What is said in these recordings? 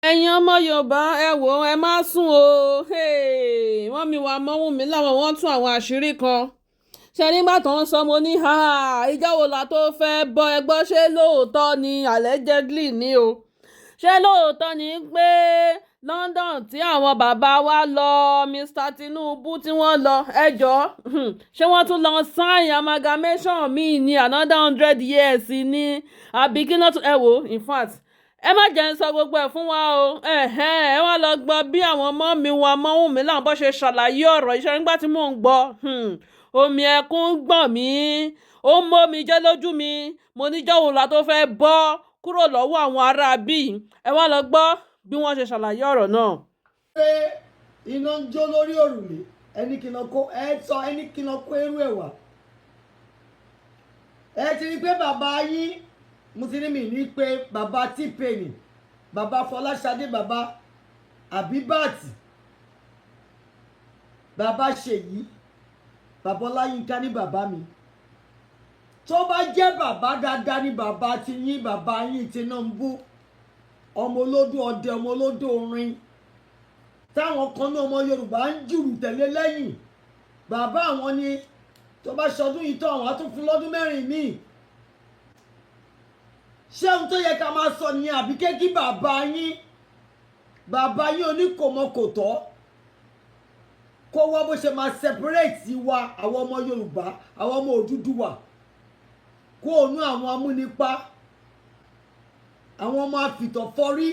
Ẹ̀yin ọmọ Yorùbá, ẹ wò ó, ẹ má sùn o. Wọ́n mi wà mọ́wùnmí láwọn wọ́n tún àwọn àṣírí kan ṣe nígbà tó ń sọ. Mo ní ìjọ wo la tó fẹ́ bọ́? Ẹ gbọ́, ṣé lóòótọ́ ni? Allegedly ni o. Ṣé lóòótọ́ ni pé London tí àwọn bàbá wa lọ, Mr Tinubu tí wọ́n lọ, ẹ jọ̀ọ́, ṣé wọ́n tún lọ sign amalgamation míì ní another 100 years ní, àbí kí ló tún? Ẹ wò, in fact, ẹ má jẹ́ ń sọ gbogbo ẹ̀ fún wa o. Ẹ wá lọ gbọ́ bí àwọn ọmọ mi wa Ọmọ́wùnmí làwọn bó ṣe ṣàlàyé ọ̀rọ̀ iṣẹ́. Nígbà tí mò ń gbọ́, omi ẹkún gbọ̀n mí, ó ń mómi jẹ́ lójú mi. Mo níjọ́ wo la tó fẹ́ bọ́ kúrò lọ́wọ́ àwọn ará bíi? Ẹ wá lọ gbọ́ bí wọ́n ṣe ṣàlàyé ọ̀rọ̀ náà. Pé iná ń jó lórí òrùlé, ẹni kí n lọ kó ẹ sọ, ẹni kí n lọ kó irú ẹ̀ wá. Ẹ ti rí pé bàbá yín, mo ti ní mi ní pé bàbá T-Pain, bàbá Fọláṣadé, bàbá Àbíbàtì, bàbá Ṣèyí, bàbá Ọláyínká ní bàbá mi. Tó bá jẹ́ bàbá dáadáa ní bàbá ti yín, bàbá yín Tinubu, ọmọ olódò ọdẹ, ọmọ olódò orin táwọn kan ní ọmọ Yorùbá ń jùrù tẹ̀lé lẹ́yìn, bàbá àwọn ni tó bá ṣọdún yìí tó, àwọn á tún fún lọ́dún 4 míì. Ṣé ohun tó yẹ ká máa sọ nìyẹn, àbí kékí bàbá yín, bàbá yín oníkòmọkòtọ́, kó wá bó ṣe máa separate wa, àwọn ọmọ Yorùbá, àwọn ọmọ Odùduwà, kó ònú àwọn amúnipa, àwọn ọmọ afìtọ̀fọ́rí,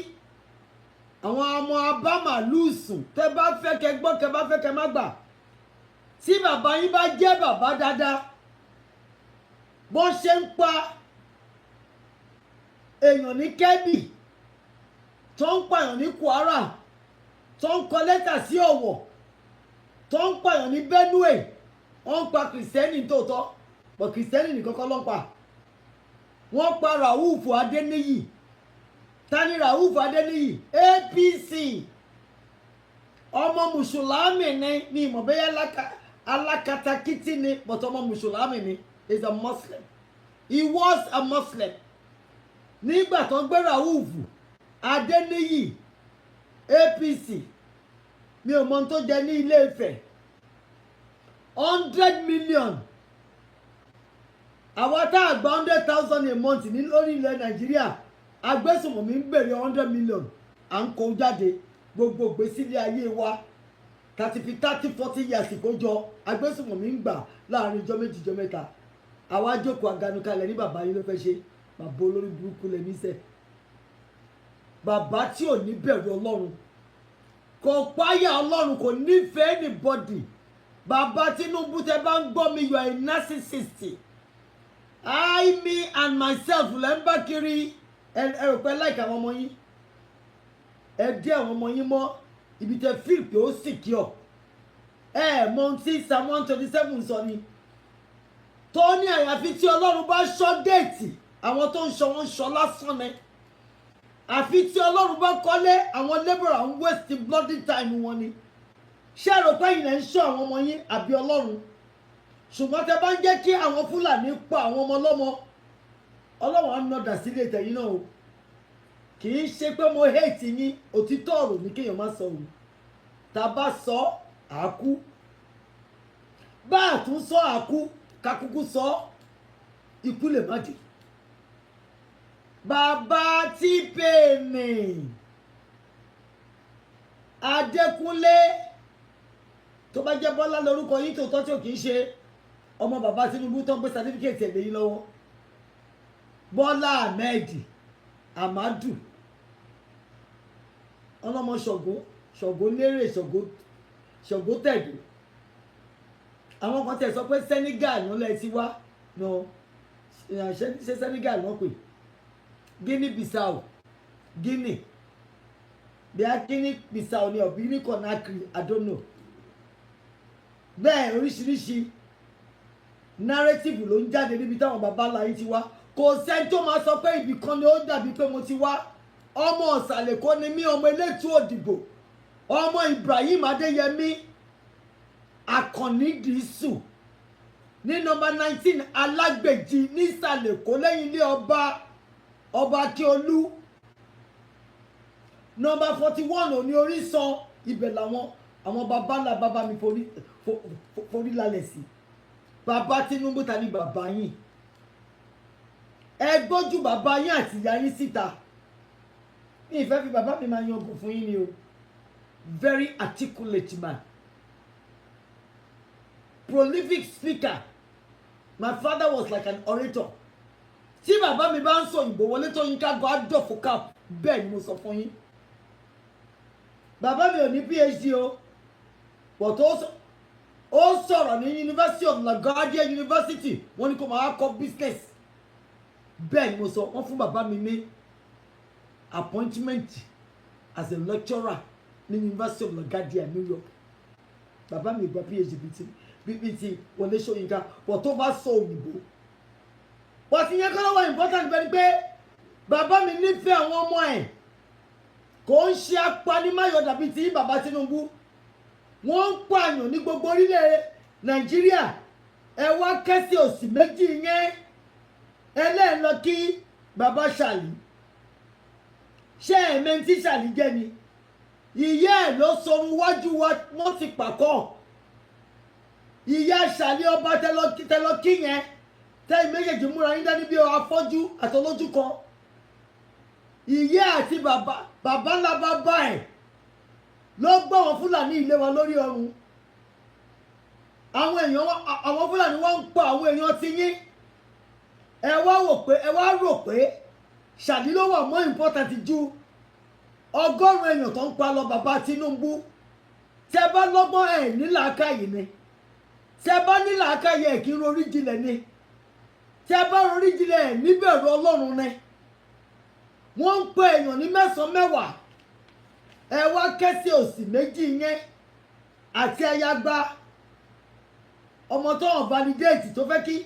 àwọn ọmọ abámàlúùsùn? Tẹ bá fẹ́ kẹ́ gbọ́, kẹ́ bá fẹ́ kẹ́ má gbà, tí bàbá yín bá jẹ́ bàbá dáadáa, bó ṣe ń pa èèyàn ní Kẹ́bì, tó ń pààyàn ní Kwara, tó ń kọ lẹ́tà sí Ọ̀wọ̀, tó ń pààyàn ní Benue, wọ́n ń pa Kìrìsìtẹ́nì tòótọ́, bọ̀ Kìrìsìtẹ́nì nìkan kọ́ ló ń pa. Wọ́n pa Rauf Adéníyì. Tani Rauf Adéníyì? APC, ọmọ mùsùlùmí ni. Ní ìmọ̀ bẹ́yà alákatakítí ni, but ọmọ mùsùlùmí ni, is a Muslim, he was a Muslim. Nígbà tó ń gbé Rauf Adéníyì APC, mi ò mọ ohun tó jẹ ní Ilé Ifẹ̀, 100 million. Àwa tá a gba 100,000 a month ní lórí ilẹ̀ Nàìjíríà, agbésùnmọ̀mí ń bèrè 100 million, à ń kó jáde. Gbogbo gbèsílẹ̀ ayé wa thirty fi 30, 40 years kó jọ, agbésùnmọ̀mí ń gbà láàrin ijọ́ 2, ijọ́ 3. Àwa jókòó aganukalẹ̀ ní bàbá yín ló fẹ́ ṣe. Bàbá olórí burúkú lẹ níṣẹ́, bàbá tí ò ní bẹ̀rù Ọlọ́run, kò páyà Ọlọ́run, kò nífẹ̀ẹ́ anybody. Bàbá Tinubu, tẹ bá ń gbọ́ mi, you are a narcissist. I, me and myself lẹ́ ń bá kiri. Ẹ rò pé like àwọn ọmọ yín, ẹ dé àwọn ọmọ yín mọ́ ibi tẹ feel pé ó secure. Ẹ mọ ohun tí Psalm 127 sọ ni, tó ní àyàfi tí Ọlọ́run bá ṣọ́ gate, àwọn tó ń ṣọ́ wọn ń ṣọ́ lásán ni. Àfi tí Ọlọ́run bá kọ́lé, àwọn labourer ń waste bloody time wọn ni. Ṣé ẹ rò pé ilẹ̀ ń ṣọ́ àwọn ọmọ yín, àbí Ọlọ́run? Ṣùgbọ́n tẹ bá ń jẹ́ kí àwọn Fúlàní pa àwọn ọmọ ọlọ́mọ, Ọlọ́run á nọdà sílé tẹ̀yìn náà o. Kì í ṣe pé mo hate yín, òtítọ́ ọ̀rọ̀ ní kéèyàn má sọ òun. Tá a bá sọ, àákú, bá a tún sọ, àákú, kakuku sọ, ikú lè má dé. Bàbá T-Pain Adékúnlé, tó bá jẹ́ Bọ́lá lórúkọ yín tòótọ́, tí ò kì í ṣe ọmọ bàbá Tinubu tó ń gbé certificate ẹ̀ lẹ́yìn lọ́wọ́, Bọ́lá Ahmed Amadu, ọlọ́mọ Ṣọ̀gbọ́n, Ṣọ̀gbọ́n lérè, Ṣọ̀gbọ́n, Ṣọ̀gbọ́n tẹ̀dó. Àwọn kan tẹ̀ sọ pé Senegal ló lẹ́ ti wá. No, ṣé Senegal wọ́n pè? Guinea Bissau, Guinea, bí a Guinea Bissau ni or Guinea Conakry, I don't know. Bẹ́ẹ̀ oríṣiríṣi narrative ló ń jáde níbi táwọn baba ńlá yìí ti wá. Kò sẹ́ni tó máa sọ pé ibì kan ni ó dàbí pé mo ti wá. Ọmọ ọ̀sàlẹ̀ kọ́ ni mí, ọmọ elétú òdìbò, ọmọ Ibrahim Adéyẹmí Àkànní Dìísù ní nọ́mbà 19 Alágbèjì nísàlẹ̀ Èkó, lẹ́yìn ilé ọba, Ọba Akíolú. Number 41 òní orísan ibẹ̀ làwọn àwọn baba ńlá bàbá mi forí lálẹ̀ sí. Bàbá Tinubu, ta ni bàbá yín? Ẹ gbójú bàbá yín àti ìyá yín síta. Mi ìfẹ́ fi bàbá mi máa yangàn fún yín ni o. Very articulate man, prolific speaker. My father was like an orator. Tí bàbá mi bá ń sọ òyìnbó, Wọlé Ṣóyínká gan á dọ̀fọ̀ cap. Bẹ́ẹ̀ ni mo sọ fún yín. Bàbá mi ò ní PhD o, but ó sọ̀rọ̀ ní University of LaGuardia University. Wọ́n ní kó máa kọ́ business. Bẹ́ẹ̀ ni mo sọ. Wọ́n fún bàbá mi ní appointment as a lecturer ní University of LaGuardia, New York. Bàbá mi gba PhD bíi ti Wọlé Ṣóyínká, but tó bá sọ òyìnbó, but ìyẹn kọ́ lọ́wọ́. Important bẹ́ẹ̀ ni pé bàbá mi nífẹ̀ẹ́ àwọn ọmọ ẹ̀, kò ń ṣe apanimáyọ̀ dàbí ti bàbá Tinubu. Wọ́n ń pààyàn ní gbogbo orílẹ̀ Nàìjíríà. Ẹ wá kẹ́sì òsì méjì yẹn, ẹlẹ́ẹ̀ lọ kí bàbá Ṣàlì. Ṣé ẹ̀mẹ́ntì Ṣàlì jẹ́ ni? Ìyá ẹ̀ ló sọrun wájú wa, wọ́n ti pàkọ́ ìyá Ṣàlì ọba tẹlọkí yẹn. Tẹ́yìn méjèèjì múra yín dání bí afọ́jú àtọlójú kan. Ìyá àti bàbá, bàbá ńlá bàbá ẹ̀ ló gbọ́ àwọn Fúlàní ilé wa lórí ọrùn. Àwọn èèyàn, àwọn Fúlàní, wọ́n ń pa àwọn èèyàn ti yín. Ẹ wá wò pé, ẹ wá rò pé Ṣàlí ló wà more important ju 100 èèyàn tó ń pa lọ. Bàbá Tinubu, tẹ bá lọ́gbọ́n, ẹ̀ ní làákàyè ni. Tẹ bá ní làákàyè, ẹ̀ kí n rorí jinlẹ̀ ni. Tẹ bá rorí jinlẹ̀, ẹ̀ níbẹ̀rù Ọlọ́run ni. Wọ́n ń pe èèyàn ní mẹ́sàn-án, mẹ́wàá. Ẹ wá kẹ́sì òsì méjì yẹn àti ayagba ọmọ tó hàn validate, tó fẹ́ kí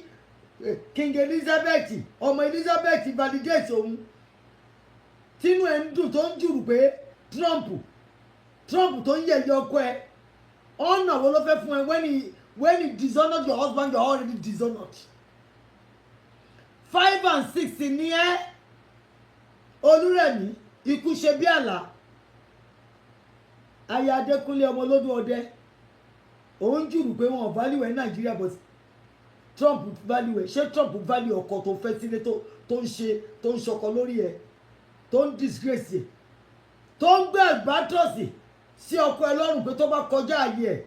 King Elizabeth, ọmọ Elizabeth, validate òun, tínú ẹ̀ ń dùn, tó ń jùrù pé Trump, Trump tó ń yẹ̀yẹ́ ọkọ ẹ̀. Ọ̀nà wo ló fẹ́ fún ẹ when he dishonoured your husband? You are already dishonoured. Five and six ní ẹ́. Olúrẹ̀mí ikú ṣe bí àlá, aya Adékúnlé ọmọ olódún ọdẹ, òun jùrù pé wọn ò value ẹ ní Nàìjíríà, but Trump value ẹ. Ṣé Trump value ọkọ tó fẹ́ sílé, tó ń ṣe, tó ń ṣọkọ lórí ẹ, tó ń disgrace ẹ, tó ń gbé albatross sí ọkọ ẹ lọ́rùn, pé tó bá kọjá ààyè ẹ̀,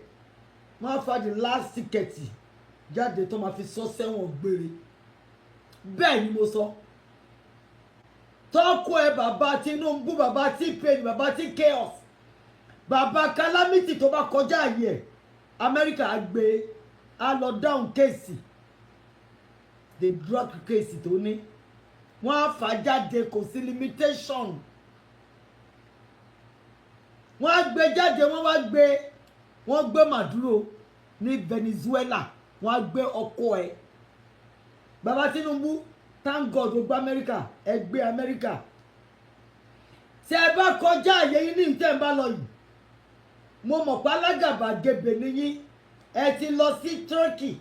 wọ́n á fa the last ticket jáde tó máa fi sọ sẹ́wọ̀n gbére? Bẹ́ẹ̀ ni mo sọ. Tọ́kọ ẹ, bàbá Tinubu, bàbá T-Pain, bàbá tí chaos, bàbá calamity, tó bá kọjá ààyè ẹ̀, Amẹ́ríkà á gbé á lọ down case, the drug case tó ní, wọ́n á fà jáde. Kò sí limitation. Wọ́n á gbé jáde. Wọ́n wá gbé, wọ́n gbé Maduro ní Venezuela, wọ́n á gbé ọkọ ẹ̀. Bàbá Tinubu, thank God, ó gbé Amẹ́ríkà. Ẹ gbé Amẹ́ríkà. Tí ẹ bá kọjá àyè yín ní ìtẹ́ ń bá lọ yìí, mo mọ̀ pé alágàbàgebè ni yín. Ẹ ti lọ sí Turkey,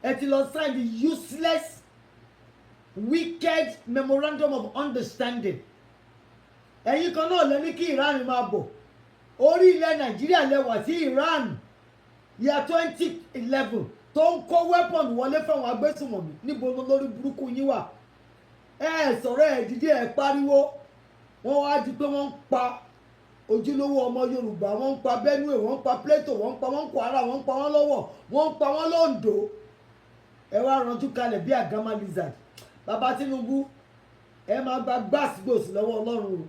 ẹ ti lọ sign the useless, wicked memorandum of understanding. Ẹ̀yin kan náà lẹ́ní kí Iran máa bọ̀ orí ilẹ̀ Nàìjíríà lẹ́wà tí Iran year 2011 tó ń kó weapon wọlé fáwọn agbésùmọ̀mí. Níbo lórí burúkú yín wà? Ẹ sọ̀rọ̀, ẹ dìde, ẹ pariwo. Wọ́n wá di pé wọ́n ń pa ojúlówó ọmọ Yorùbá, wọ́n ń pa Benue, wọ́n ń pa Plateau, wọ́n ń pa wọ́n Kwara, wọ́n ń pa wọ́n lọ́wọ́, wọ́n ń pa wọ́n lóńdó. Ẹ wá ranjú kalẹ̀ bí àgámà lizard. Bàbá Tinubu, ẹ máa gba gbàsgbòs lọ́wọ́ Ọlọ́run o.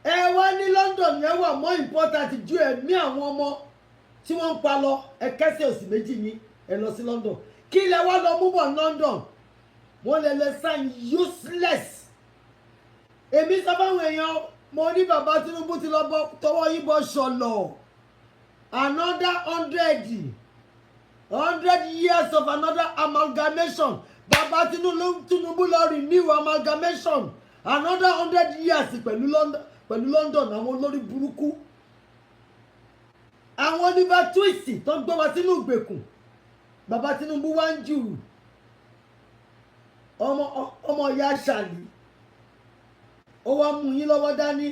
Ẹ wá ní London yẹn wà more important ju ẹ̀mí àwọn ọmọ tí wọ́n ń pa lọ. Ẹ kẹ́sẹ̀ òsì méjì yín, ẹ lọ sí London. Kí lẹ wá lọ mú bọ̀ ní London? Wọ́n lè lè sign useless. Èmi sọ fáwọn èèyàn, mo ní bàbá Tinubu ti lọ bọ tọwọ́ yín bọ ṣọlọ. Another hundred years of another amalgamation. Bàbá Tinubu lọ renew amalgamation another 100 years pẹ̀lú London. Àwọn olórí burúkú, àwọn Oliver Twist tó ń gbé wa sínú ìgbèkùn. Bàbá Tinubu wá ń jùrù. Ọmọ ìyá Ṣàlì. Ó wá mú yín lọ́wọ́ dání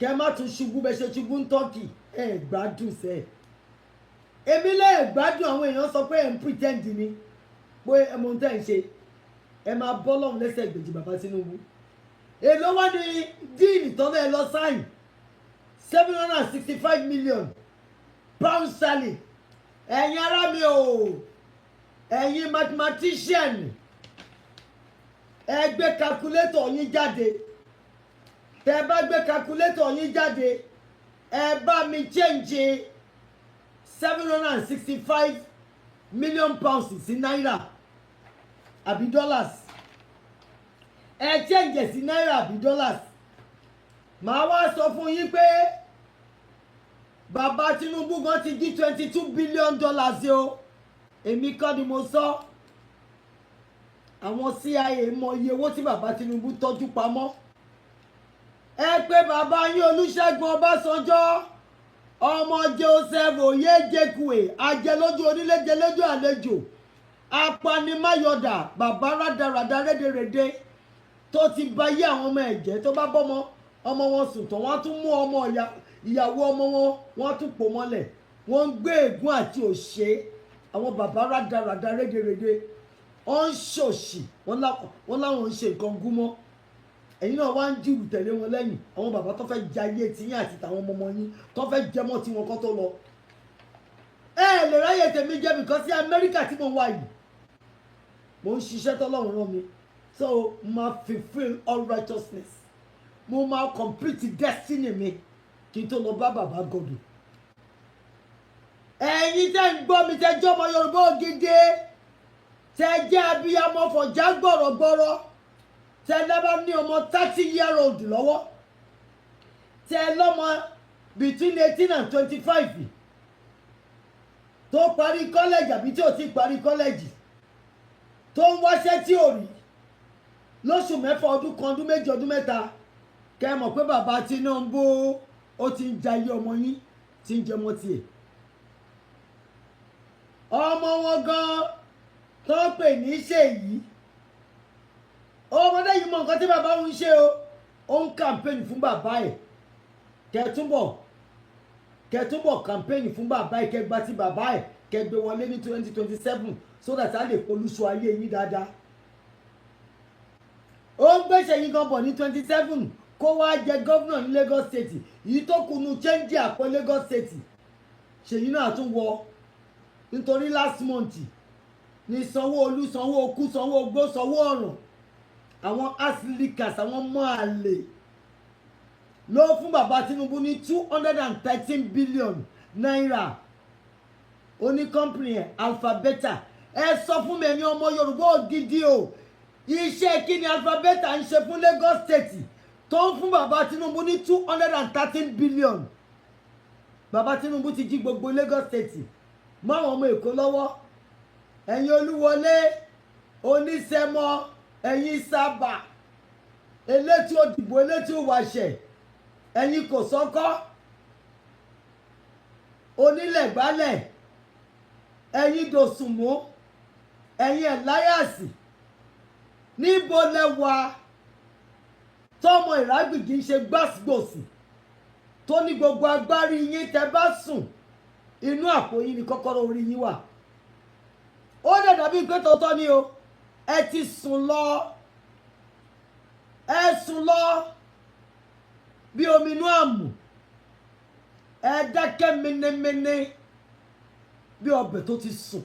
kẹ́ má tún ṣubú bẹ́ẹ̀ ṣe ṣubú ń Turkey. Ẹ gbádùn sẹ́, èmi lẹ́ gbádùn. Àwọn èèyàn sọ pé ẹ̀ ń pretend ni, pé ẹ mọ ohun tẹ́ ń ṣe. Ẹ máa bọ́ lọ́hùn lẹ́sẹ̀ gbèjì. Bàbá Tinubu, èló wá ní deal tọ́lá ẹ lọ sign? £765 million sterling. Ẹ̀yin ará mi o, ẹ̀yin mathematician, ẹ gbé calculator yín jáde. Tẹ́ bá gbé calculator yín jáde, ẹ bá mi change £765 million sí náírà àbí dollars. Ẹ change sí náírà àbí dollars. Màá wá sọ fún yín pé bàbá Tinubu gan ti jí $22 billion o. Èmi kọ́ ni mo sọ. Àwọn CIA mọ iye owó tí bàbá Tinubu tọ́jú pamọ́. Ẹ pé bàbá yín, Olúṣẹ́gun Ọbásanjọ́, ọmọ Joseph Oyèjẹkùẹ, ajẹlójú onílé-jẹlójú àlejò, apanimáyọ̀dà, bàbá rádaràdà rédèrèdè tó ti ba yé àwọn ọmọ ẹ̀jẹ̀. Tó bá bọ́mọ ọmọ wọn sùn tán, wọ́n á tún mú ọmọ ìyàwó ọmọ wọn, wọ́n á tún pò mọ́lẹ̀. Wọ́n ń gbé ègún àti òṣè. Àwọn bàbá rádaràdà rédèrèdè, wọ́n ń ṣòṣì, wọ́n láwọn ń ṣe nǹkan gúnmọ́. Ẹ̀yin náà wá ń jìrù tẹ̀lé wọn lẹ́yìn. Àwọn bàbá tó fẹ́ jayé tiyín àti tàwọn ọmọ ọmọ yín, tó fẹ́ jẹmọ́ tí wọn kọ́ tó lọ. Ẹ lè ráyè tèmi jẹ́ bìkan sí Amẹ́ríkà tí mo wà yìí. Mo ń ṣiṣẹ́ tọ́lọ́run rán mi, so máa fulfil all righteousness. Mo máa complete destiny mi kí n tó lọ bá bàbá gọdù. Ẹ̀yin tẹ́ ń gbọ́ mi, tẹ́ jọ́mọ Yorùbá ògidì, tẹ́ jẹ́ abiyamọ fọ̀já gbọ̀rọ̀gbọ̀rọ̀, tẹ́ lẹ́bàá ní ọmọ 30 year old lọ́wọ́, tẹ́ lọ́mọ between 18 and 25 tó parí college àbí tí ò ti parí college, tó ń wáṣẹ́ tí ò rí lóṣù 6, ọdún kan, ọdún 2, ọdún 3, kẹ́ ẹ mọ̀ pé bàbá Tinubu ó ti ń jayé ọmọ yín, tí ń jẹmọ́ tiẹ̀. Ọmọ wọn gan tó ń pè ní Ṣèyí, ọmọdé yìí mọ nǹkan tí bàbá òun ṣe o. Ó ń campaign fún bàbá ẹ̀. Kẹtúbọ̀ campaign fún bàbá ẹ̀, kẹgbà tí bàbá ẹ̀, kẹgbẹ́ wọlé ní 2027, so that a lè polúṣọ ayé yín dáadáa. Ó ń gbéṣẹ́ yín gan bọ̀ ní 27, kó wá jẹ governor ní Lagos State. Yìí tó kunu change àpò Lagos State, Ṣèyí náà tún wọ, nítorí last month ní Sanwó-Olú sanwó okú, sanwó ogbó, sanwó ọ̀ràn àwọn aslikas, àwọn ọmọ àlè, ló fún bàbá Tinubu ní ₦213 billion. Ó ní company ẹ̀, Alphabeta. Ẹ sọ fún mi, ẹ̀yin ọmọ Yorùbá ògidì o, iṣẹ́ kí ni Alphabeta ń ṣe fún Lagos State tó ń fún bàbá Tinubu ní 213 billion? Bàbá Tinubu ti jí gbogbo Lagos State mọ́ àwọn ọmọ Èkó lọ́wọ́. Ẹ̀yin Olúwọlé, Onísẹ́mọ́, ẹ̀yin Sábà, elétí òdìbò, elétí òwàṣẹ̀, ẹ̀yin kò sọ́kọ́, onílẹ̀gbálẹ̀, ẹ̀yin Dòsùnmú, ẹ̀yin Ẹ̀láyàsì, níbo lẹ wà tọmọ Ìrágbìjì ń ṣe gbàsgbòsì, tó ní gbogbo agbárí yín? Tẹ bá sùn, inú àpò yín ni kọ́kọ́rọ́ orí yín wà. Ó dẹ̀ dàbí pé tòótọ́ ni o. Ẹ ti sùn lọ, ẹ sùn lọ bí omi inú àmù. Ẹ dákẹ́ mẹnẹmẹnẹ bí ọbẹ̀ tó ti sùn.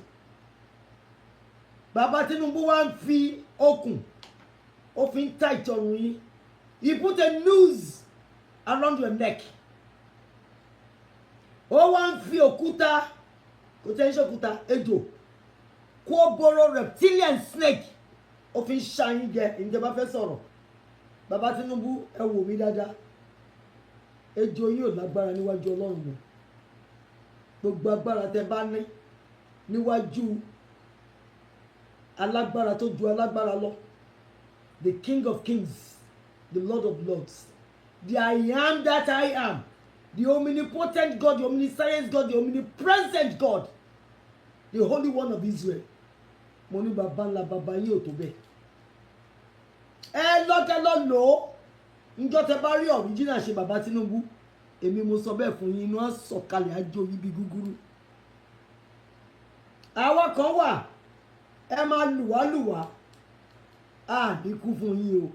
Bàbá Tinubu wá ń fi okùn, ó fi ń ta ìtọ̀rùn yín. He put a noose around your neck. Ó wá ń fi òkúta, kò tẹ́ ń ṣe òkúta, ejò kóboro, reptilian snake, ó fi ń ṣáyín jẹ. Ìjọba fẹ́ sọ̀rọ̀ bàbá Tinubu, ẹ wò mí dáadáa. Ejò yìí ò lágbára níwájú Ọlọ́run mi. Gbogbo agbára tẹ bá ní níwájú alágbára tó ju alágbára lọ, the King of Kings, the Lord of Lords, the I Am that I Am, the omnipotent God, the omniscient God, the omnipresent God, the Holy One of Israel, mo ní bàbá ńlá bàbá yín ò tó bẹ́ẹ̀. Ẹ lọ́kẹ́ lọ lò ó. Njọ́ tẹ bá rí original ṣe bàbá Tinubu, èmi mo sọ bẹ́ẹ̀ fún yín, inú á sọ̀kalẹ̀, á jó yín bí gúgúrú. Àwa kan wà, ẹ máa lùwá lùwá, á ní kú fún yín o.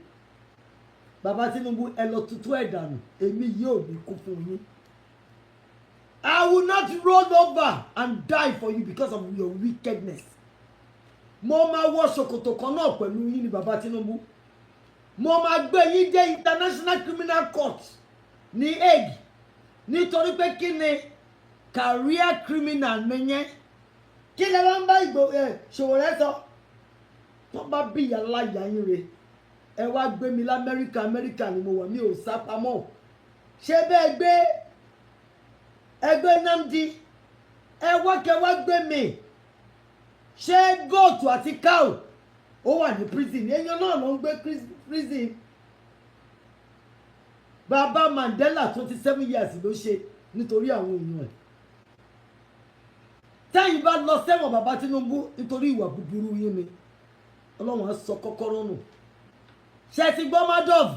Bàbá Tinubu, ẹ lọ tutù ẹ̀ dànù, èmi yóò ní kú fún yín. I will not roll over and die for you because of your wickedness. Mo máa wọ ṣòkòtò kan náà pẹ̀lú yín ní bàbá Tinubu. Mo máa gbé yín dé International Criminal Court ní Hague, nítorí pé kí ni? Career criminal nìyẹn. Kí lè wá ń bá ìgbò ẹ Ṣòwòrẹ́ sọ? Tó bá bí ìyá láyà yín re, ẹ wá gbé mi lamẹ́ríkà. Amẹ́ríkà ni mo wà, mi ò sá pamọ́. Ṣé bẹ́ẹ̀ gbé ẹgbẹ́ Nnamdi, ẹ wá kẹ wá gbé mi. Ṣé goat àti cow ó wà ní prison? Èèyàn náà ló ń gbé prison. Bàbá Mandela, 27 years ló ṣe nítorí àwọn èèyàn ẹ̀. Tẹ́yìn bá lọ sẹ́wọ̀n, bàbá Tinubu, nítorí ìwà búburú yín ni, Ọlọ́run á sọ kọ́kọ́rọ́ nù. Ṣe ti gbọ́ Madoff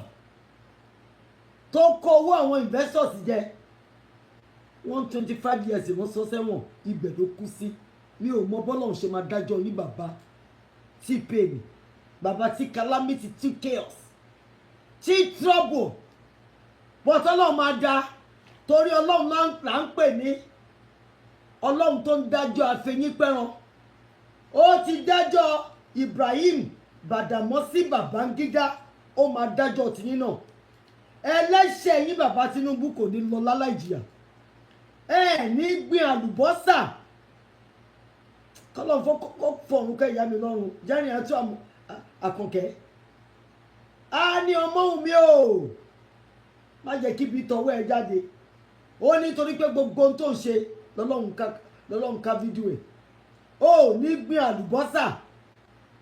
tó kó owó àwọn investors jẹ? 125 years wọ́n sọ sẹ́wọ̀n, ibẹ̀ ló kú sí. Mi ò mọ bọ́lọ́run ṣe máa dájọ́ yín, bàbá tí pain, bàbá tí calamity, tí chaos, tí trouble, but Ọlọ́run máa dá, torí Ọlọ́run là ń pè ní Ọlọ́run tó ń dájọ́ àfẹ̀yìnpẹ̀ràn. Ó ti dájọ́ Ibrahim Badamọ́sí Babangida, ó máa dájọ́ tìyín náà. Ẹlẹ́ṣẹ̀ yín, bàbá Tinubu, kò ní lọ láláì jìyà. Ẹ ní gbin àlùbọ́sà kọ́lọ́n fọ̀run kẹ́ ìyá mi lọ́rùn jẹ́rìn àti àkànkẹ́ á ní ọmọ mi o, má jẹ́ kíbi tọwọ́ ẹ jáde. Ó ní torí pé gbogbo ohun tó ń ṣe lọ́lọ́run ká fídíò ẹ̀. Ó ní gbin àlùbọ́sà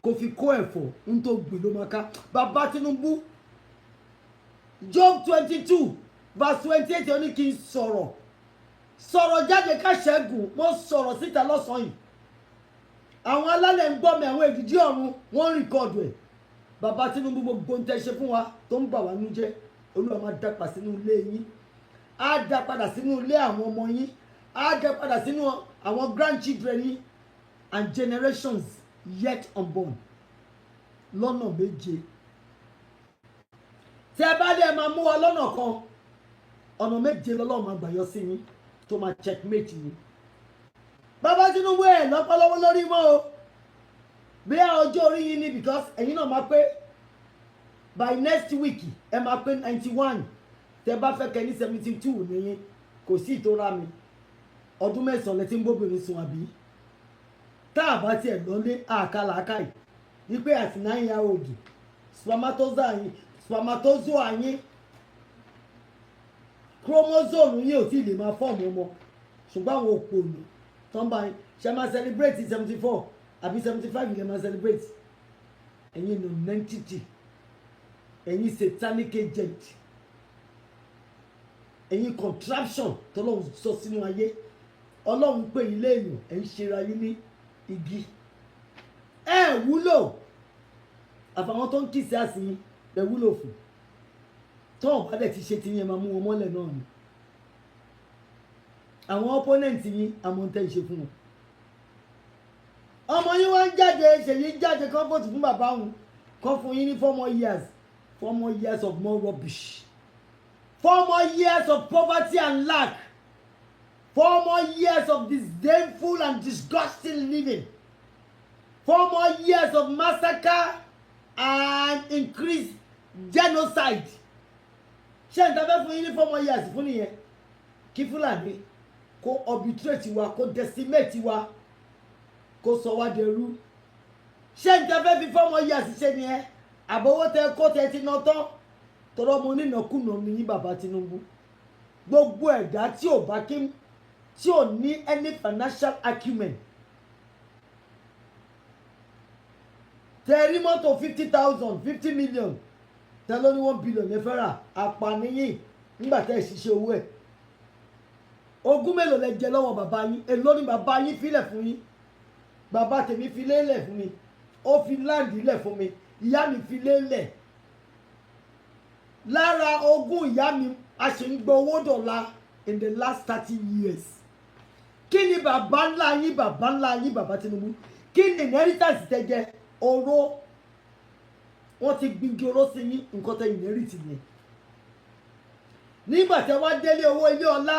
kò fi kó ẹ̀fọ́, ń tó gbìn ló máa ká. Bàbá Tinubu, Job 22 verse 28, ó ní kí n sọ̀rọ̀ sọ̀rọ̀ jáde ká ṣẹ́gun. Mo sọ̀rọ̀ síta lọ́sàn-án yìí, àwọn alálẹ̀ ń gbọ́ mi, àwọn èdìdí ọ̀run wọ́n ń record ẹ̀. Bàbá Tinubu, gbogbo ń tẹ́ ṣe fún wa tó ń bà wá nú jẹ́, Olúwa máa dá padà sínú ilé yín, á dá padà sínú ilé àwọn ọmọ yín, á dá padà sínú àwọn grandchildren yín and generations yet unborn lọ́nà méje. Tí ẹ bá lè máa mú wa lọ́nà kan, ọ̀nà méje lọ́lọ́run máa gbà yọ sí yín tó máa checkmate yín. Bàbá Tinubu, ẹ̀ lọ́pọ̀lọpọ̀ lórí mọ́ o, bí ọjọ́ orí yín ni, because ẹ̀yin náà máa pé by next week, ẹ máa pé 91. Tẹ bá fẹ́ kẹ́ ní 72 nìyẹn, kò sí ìtura mi. Ọdún 9 lẹ ti ń bóbìnrin sùn, àbí? Tá a bá tiẹ̀ lọ́lé àkàlàkàì wípé àti 9 year old, spermatozoa yín, spermatozoa yín, chromosome yín ò tí ì lè máa form ọmọ, ṣùgbọ́n àwọn òpònú tó ń bá yín ṣe máa celebrate 74 àbí 75 lè máa celebrate. Ẹ̀yin nonentity, ẹ̀yin satanic agent, ẹ̀yin contraption tọ́lọ́run sọ sínú ayé. Ọlọ́run pè yín léèyàn, ẹ̀ ń ṣera yín ní igi. Ẹ wúlò, àfàwọn tó ń kìsì àsìn ẹ wúlò fún. Tọ́wọ́n bá dẹ̀ ti ṣe ti yẹn, máa mú wọn mọ́lẹ̀ náà ni. Àwọn opponent yín, àmọ́ tẹ́ ń ṣe fún wọn. Ọmọ yín wá ń jáde, Ṣèyí ń jáde, comfort fún bàbá òun kọ́ fún yín ní 4 more years, 4 more years of more rubbish, 4 more years of poverty and lack, 4 more years of disdainful and disgusting living, 4 more years of massacre and increased genocide. Ṣé n ta fẹ́ fún yín ní 4 more years fún nìyẹn? Kí Fúlàní kó obliterate wa, kó decimate wa, kó sọ wá dẹrú? Ṣé n ta fẹ́ fi 4 more years ṣe nìyẹn? Àbọ̀wọ́ tẹ kó tẹ ti ná tán, tọrọ ọmọ onínàkúnà ní yín, bàbá Tinubu. Gbogbo ẹ̀dá tí ò bá kí tí ò ní any financial acumen, tẹ rí mọ́tò 50,000, 50 million, tẹ ló ní 1 billion ẹ fẹ́ rà, àpànìyìn nígbà tẹ́ ẹ̀ ṣiṣẹ́ owó ẹ̀. Ogún mélòó lẹ jẹ lọ́wọ́ bàbá yín? Èló ni bàbá yín filẹ̀ fún yín? Bàbá tèmi fi lélẹ̀ fún mi, ó fi land lẹ̀ fún mi. Ìyá mi fi lélẹ̀. Lára ogún ìyá mi, a ṣì ń gbọ́ owó dọ̀la in the last 30 years. Kí ni bàbá ńlá yín, bàbá ńlá yín, bàbá Tinubu, kí ni inheritance tẹ jẹ? Oró wọ́n ti gbingi oró sí yín. Nǹkan tẹ inherit yẹn, nígbà tẹ wá délé owó, ilé ọlá,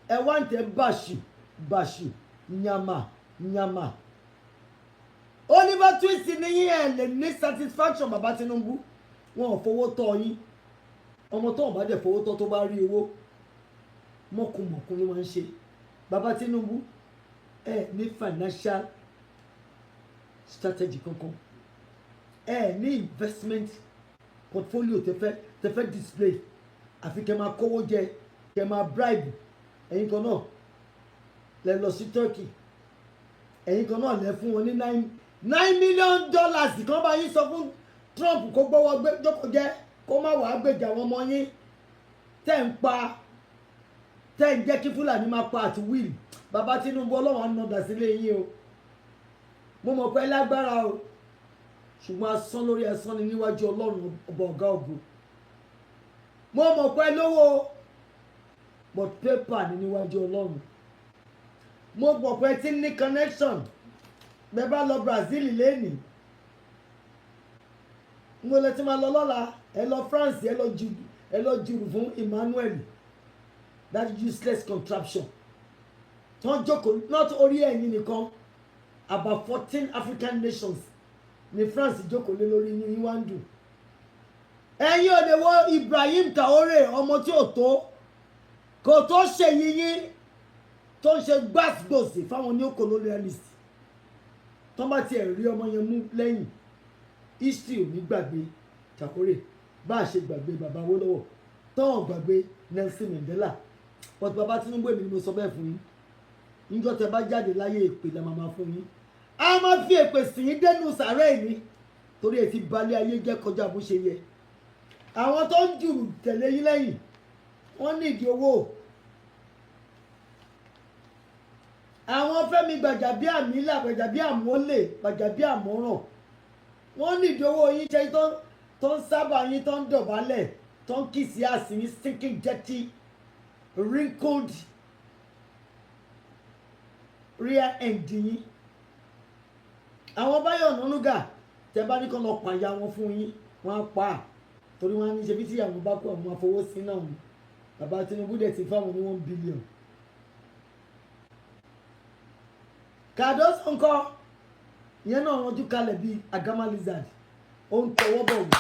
ẹ wá ń tẹ bàṣù bàṣù, yàmà yàmà. Oliver Twist ní yín. Ẹ lè ní satisfaction, bàbá Tinubu. Wọn ò fowó tọ́ yín. Ọmọ tó wọn bá dẹ̀ fowó tọ́, tó bá rí owó, mọ̀kùmọ̀kùn ló máa ń ṣe. Bàbá Tinubu, ẹ ní financial strategy kankan, ẹ ní investment portfolio tẹ fẹ́ display, àfi kẹ́ máa kówó jẹ, kẹ́ máa bribe. Ẹ̀yin kan náà lẹ lọ sí Turkey, ẹ̀yin kan náà lẹ fún wọn ní $9 $9 million kan bá yín sọ fún Trump kó gbọ́wọ́ gbé jókòó jẹ́, kó má wàá gbèjà àwọn ọmọ yín tẹ́ ń pa, tẹ́ ń jẹ́ kí Fúlàní máa pa àti wíìlì. Bàbá Tinubu, Ọlọ́run á nàdà sílé yín o. Mo mọ̀ pé lágbára o, ṣùgbọ́n asán lórí asán ni níwájú Ọlọ́run Ọba ọ̀gá ògo. Mo mọ̀ pé lówó, but paper ni níwájú Ọlọ́run. Mo mọ̀ pé tí ní connection. Bẹ́ẹ̀ bá lọ Brazil lẹ́nìí, mo lè ti máa lọ lọ́la. Ẹ lọ France, ẹ lọ jùrù fún Emmanuel, that useless contraption tó ń jókòó. Not orí ẹ̀yìn nìkan, about 14 African nations ní France jókòó lé lórí. Yín wá ń dùn. Ẹ̀yin ò lè wo Ibrahim Traore, ọmọ tí ò tó kò tó ṣe yíyín, tó ń ṣe gbàsgbòsì fáwọn neo-colonialist. Tó bá tiẹ̀ rí ọmọ yẹn mú lẹ́yìn, history ò ní gbàgbé Traore, bá a ṣe gbàgbé bàbá Awólọ́wọ̀, tọ́wọ̀n gbàgbé Nelson Mandela. But bàbá Tinubu, èmi ni mo sọ bẹ́ẹ̀ fún yín. Níjọ́ tẹ bá jáde láyé, èpè la máa fún yín. A máa fi èpè sì yín dénú sàárẹ̀ ní, torí ẹ ti balẹ̀ ayé jẹ́ kọjá bó ṣe yẹ. Àwọn tó ń jùrù tẹ̀lé yín lẹ́yìn, wọ́n ní ìdí owó. Àwọn Fẹ́mi Gbàjàbíàmílà, Gbàjàbíàmólè, Gbàjàbíàmọ́ràn, wọ́n ní ìdí owó yín. Ṣe tó ń sábà yín, tó ń dọ̀bálẹ̀, tó ń kiss ass yín, stinking, dirty, wrinkled rear end yín. Àwọn Báyọ̀ Ọ̀nànúgà, tẹ bá ní kán lọ pàyà wọn fún yín, wọ́n á pa á, torí wọ́n á ní ṣe bí tí àwọn bá kú, àwọn afọwọ́sí náà ni. Bàbá Tinubu dẹ̀ ti fáwọn ní 1 billion. Kàdóso ńkọ́? Ìyẹn náà ránjú kalẹ̀ bíi agama lizard, ó ń tọwọ́ bọ̀ wò.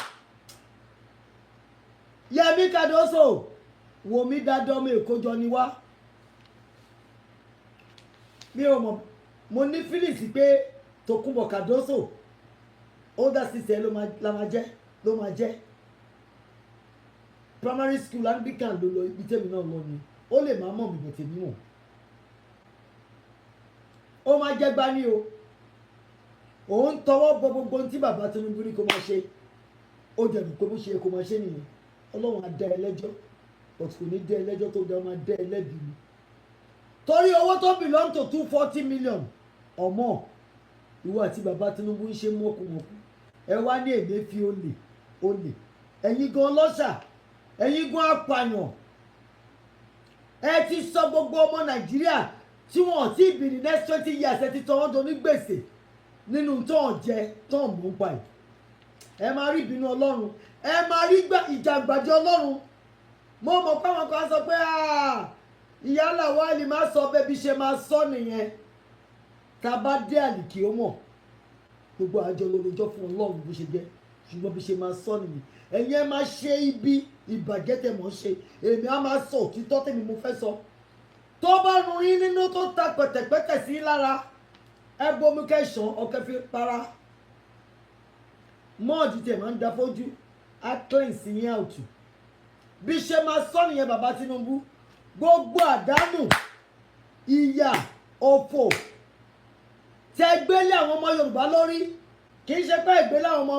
Yẹmí Kàdóso, wò mí dáadáa, ọmọ Èkó jọ ni wá. Mi ò mọ̀, mo ní feelings pé Tòkunbọ̀ Kàdóso, older sister ló máa jẹ́, ló máa jẹ́. Primary school Anglican ló lọ, ibi tẹ́mi náà lọ ni. Ó lè má mọ̀ mí bọ̀, tèmi mọ̀. Ó máa jẹ́ gbani o. Òun tọwọ́ bọ gbogbo ohun tí bàbá Tinubu ní kó máa ṣe. Ó dẹ̀ rò pé bó ṣe yẹ kó máa ṣe nìyẹn. Ọlọ́run á dá ẹ lẹ́jọ́, but kò ní dá ẹ lẹ́jọ́ tó dá, ó máa dá ẹ lẹ́bi ni, torí owó tó belong to 240 million ọmọ, ìwọ àti bàbá Tinubu ń ṣe mọ́kùmọ́kù. Ẹ wá ní èdè fi olè olè. Ẹ̀yin gan ọlọ́ṣà, ẹ̀yin gan apààyàn. Ẹ ti sọ gbogbo ọmọ Nàìjíríà tí wọn ò tí ì bí ní next 20 years, ẹ ti tọ́ wọ́n do ní gbèsè nínú tó ń jẹ, tó ń mú pa ẹ̀. Ẹ máa rí ìbínú Ọlọ́run, ẹ máa rí ìjàgbàjọ Ọlọ́run. Mo mọ̀ pé àwọn kan sọ pé ìyá Làwálì má sọ bẹ́ẹ̀, bí ṣe máa sọ nìyẹn. Tá a bá dé àlìkí, ó mọ̀ gbogbo àjọ lórojọ́ fún Ọlọ́run bó ṣe jẹ́, ṣùgbọ́n bí ṣe máa sọ nìyẹn. Ẹ̀yin ẹ máa ṣe ibi ìbàjẹ́ tẹ̀ mọ́ ṣe, èmi á máa sọ òtítọ́ tèmi mo fẹ́ sọ. Tó bá run yín nínú, tó ta pẹ̀tẹ̀pẹ̀tẹ̀ sí lára, ẹ bomi kẹsàn-án ọkẹ́ fi para mọ́ọ̀dì tẹ̀ máa ń da fojú, á cleanse yín out. Bí ṣe máa sọ nìyẹn. Bàbá Tinubu, gbogbo àdánù, ìyà, òfò tẹ gbélé àwọn ọmọ Yorùbá lórí, kì í ṣe pé ìgbélé àwọn ọmọ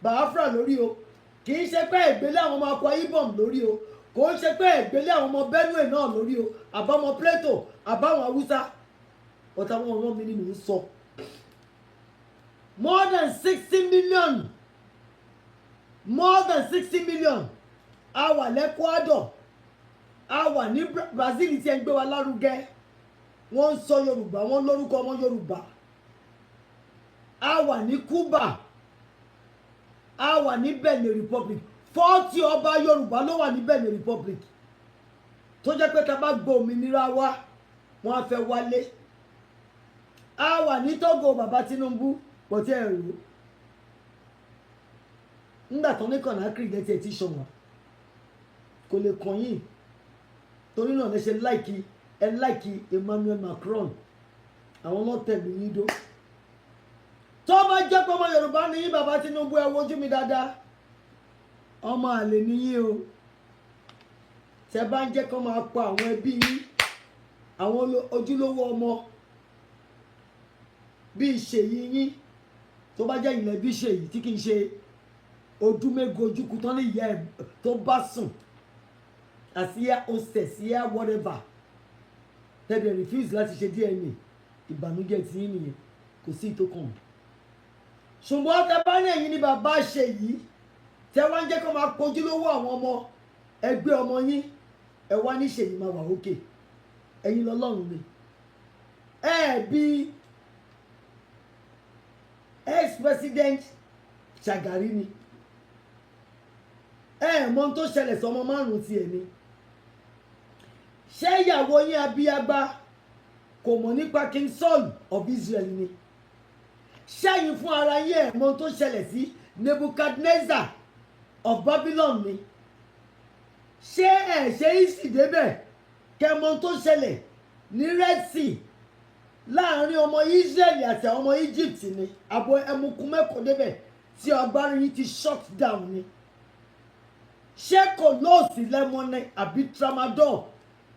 Biafra lórí o, kì í ṣe pé ìgbélé àwọn ọmọ Akwa Ibom lórí o, kò ń ṣe pé ìgbélé àwọn ọmọ Benue náà lórí o, àbámọ Plateau, àbáwọn Haúsá ọ̀tá wọn rán mi ni mò ń sọ. More than 60 million, more than 60 million. A wà l'Ecuador, a wà ní Brazil tí ẹ ń gbé wa lárugẹ. Wọ́n ń sọ Yorùbá, wọ́n lórúkọ ọmọ Yorùbá. A wà ní Cuba, a wà ní Benin Republic. 40 ọba Yorùbá ló wà ní Benin Republic, tó jẹ́ pé tá a bá gbọ́ òmìnira wa, wọ́n á fẹ́ wálé. A wà ní Togo. Bàbá Tinubu kò tí ẹ rò ó ńgbà tó ní Conakry lẹ́tí ẹ̀ tí ṣọ̀wọ́n kò lè kàn yín. Torí náà lè ṣe like ẹ, like Emmanuel Macron, àwọn ọlọ́tẹ̀lú yín dó. Tó bá jẹ́ pé ọmọ Yorùbá ní yín, bàbá Tinubu, ẹ wojú mi dáadáa, ọmọ àlè ní yín o. Tẹ bá ń jẹ́ kó máa pa àwọn ẹbí yín, àwọn ojúlówó ọmọ bíi Ṣèyí yín, tó bá jẹ́ ìlẹ̀ bí Ṣèyí tí kì í ṣe ojúmẹ́go ojúkú tán ní ìyá ẹ̀ tó bá sùn àsíá hostess yá whatever, tẹ́lẹ̀ refuse láti ṣe DNA, ìbànújẹ́ tí yín nìyẹn, kò sí ìtókàn. Ṣùgbọ́n tẹ bá ní ẹ̀yin ní bàbá Ṣèyí, tẹ wá ń jẹ́ kó máa kojúlówó àwọn ọmọ ẹgbẹ́ ọmọ yín, ẹ wá ní Ṣèyí máa wà òkè, ẹ̀yin lọ́lọ́run ni ẹ bí ex-president Shagari ni. Ẹ mọ ohun tó ṣẹlẹ̀ sọmọ márùn-ún tiẹ̀ ni. Ṣé ìyàwó yín abíyágbá kò mọ̀ nípa King Saul of Israel ni? Ṣẹ́yìn fún ara yín, ẹ̀ mọ ohun tó ṣẹlẹ̀ sí Nebuchadnezzar of Babylon ni? Ṣé ẹ̀ ṣe ìsì débẹ̀ kẹ́ mọ ohun tó ṣẹlẹ̀ ní Red Sea láàrin ọmọ Israel àti àwọn ọmọ Egypt ni? Àbọ̀ ẹmukun mẹ́kọ̀ọ́ débẹ̀ tí agbára yín ti shut down ni. Ṣé kò lóòsì lẹ́mọ́nẹ́ àbí tramadol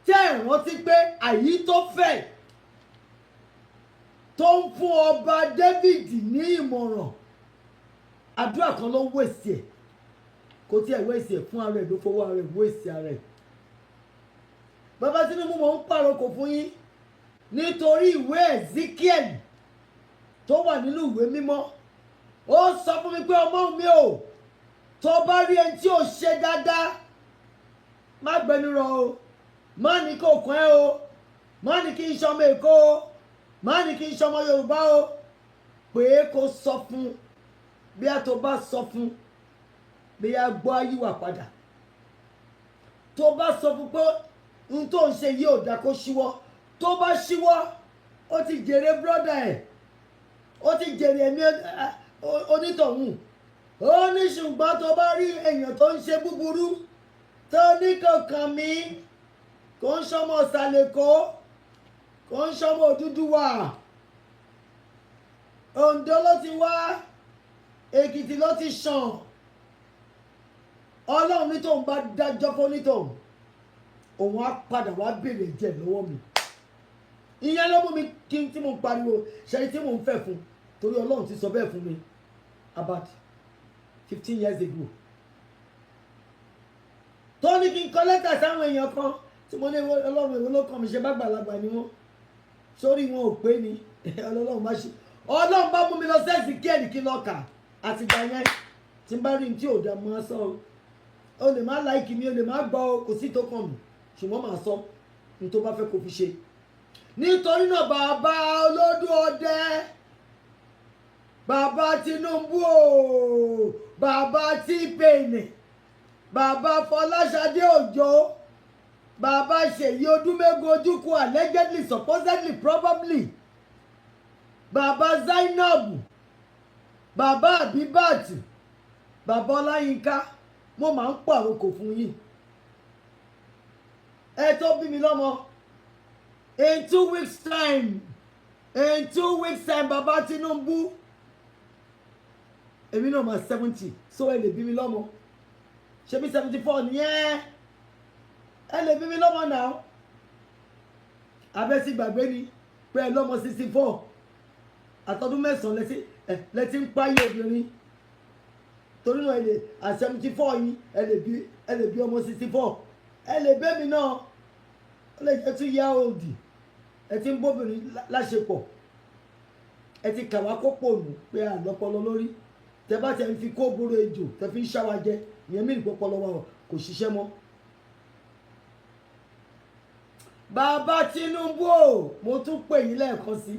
tẹ́ ẹ̀ rántí pé àyí tó fẹ́ tó ń fún ọba David ní ìmọ̀ràn, àdúrà kan ló wèsì ẹ̀, kò tí ẹ̀ wèsì ẹ̀ fún ara ẹ̀, ló fọwọ́ ara ẹ̀ wèsì ara ẹ̀. Bàbá Tinubu, mò ń pàrokò fún yín nítorí ìwé Ezekiel tó wà nínú ìwé mímọ́. Ó sọ fún mi pé, ọmọ mi ò, tó bá rí ẹni tí ò ṣe dáadáa, má gbẹnu rọ o, má ní kò kàn ẹ́ o, má ní kí n ṣọmọ Èkó o, má ní kí n ṣọmọ Yorùbá o, pé kó sọ fún. Bí a tó bá sọ fún, bí a gbọ́ ayíwà padà, tó bá sọ fún pé n tó ń ṣe yìí ò dáa, kó ṣíwọ́, tó bá ṣíwọ́, ó ti jèrè brother ẹ̀, ó ti jèrè ẹ̀mí onítọ̀hún. Ó ní ṣùgbọ́n tó bá rí èèyàn tó ń ṣe búburú, tó ní kankan mi, kò ń ṣọmọ ìsàlẹ̀, kò ń ṣọmọ Odùduwà, Oǹdó ló ti wá, Èkìtì ló ti ṣàn, Ọlọ́run ní tóun bá dájọ́ fún onítọ̀hún, òun á padà wá béèrè ẹ̀jẹ̀ lọ́wọ́ mi. Ìyẹn ló mú mi kí n tí mò ń pariwo ṣẹ́ni tí mò ń fẹ́ fún, torí Ọlọ́run ti sọ bẹ́ẹ̀ fún mi about 15 years ago, tó ní kí n kọ lẹ́tà sáwọn èèyàn kan tí mo ní, Ọlọ́run, èwo ló kàn mí? Ṣe bá gbàlagbà ni wọ́n, sórí wọn ò pé ni. Ọlọ́run bá ṣe, Ọlọ́run bá mú mi lọ sẹ́ẹ̀sì kíẹ̀lì kí n lọ kà. Àtìgbà yẹn, tí n bá rí ní tí ò dá, mọ́ sọ o. O lè má like mi, o lè má gbọ́ o, kò sí tó kàn mí, ṣùgbọ́n màá sọ ní tó bá fẹ́ kó fi ṣe. Nítorí náà, bàbá olódù ọdẹ, bàbá Tinubu o, bàbá T-Pain, bàbá Fọláṣadé Òjó, bàbá Ṣèyí Odúmẹ́gun Ojúkú, allegedly, supposedly, probably, bàbá Zainab, bàbá Abibat, bàbá Ọláyínká, mo máa ń pàrokò fún yín. Ẹ tó bí mi lọ́mọ, in 2 weeks time, in 2 weeks time, bàbá Tinubu, èmi náà máa 70, so ẹ lè bí mi lọ́mọ. Ṣé bí 74 nìyẹn, ẹ lè bí mi lọ́mọ náà. Abẹ́ ti gbàgbé ni pé ẹ lọ́mọ 64 àtọdún 9 lẹ́tí ẹ lẹ́tí ń páyé obìnrin. Torí náà, ẹ lè at 74 yín, ẹ lè bí ọmọ 64, ẹ lè bẹ́ mi náà, ó lè jẹ́ 2 year old. Ẹ ti ń bóbìnrin láṣepọ̀, ẹ ti kàwá kó pònú pé à lọ́pọlọ lórí. Tẹ bá tẹ ń fi kó bóró ejò tẹ fi ń ṣáwa jẹ, ìyẹn mí nìpọpọlọ wa Kò ṣiṣẹ́ mọ́. Bàbá Tinubu o, mo tún pè yín lẹ́ẹ̀kan sí.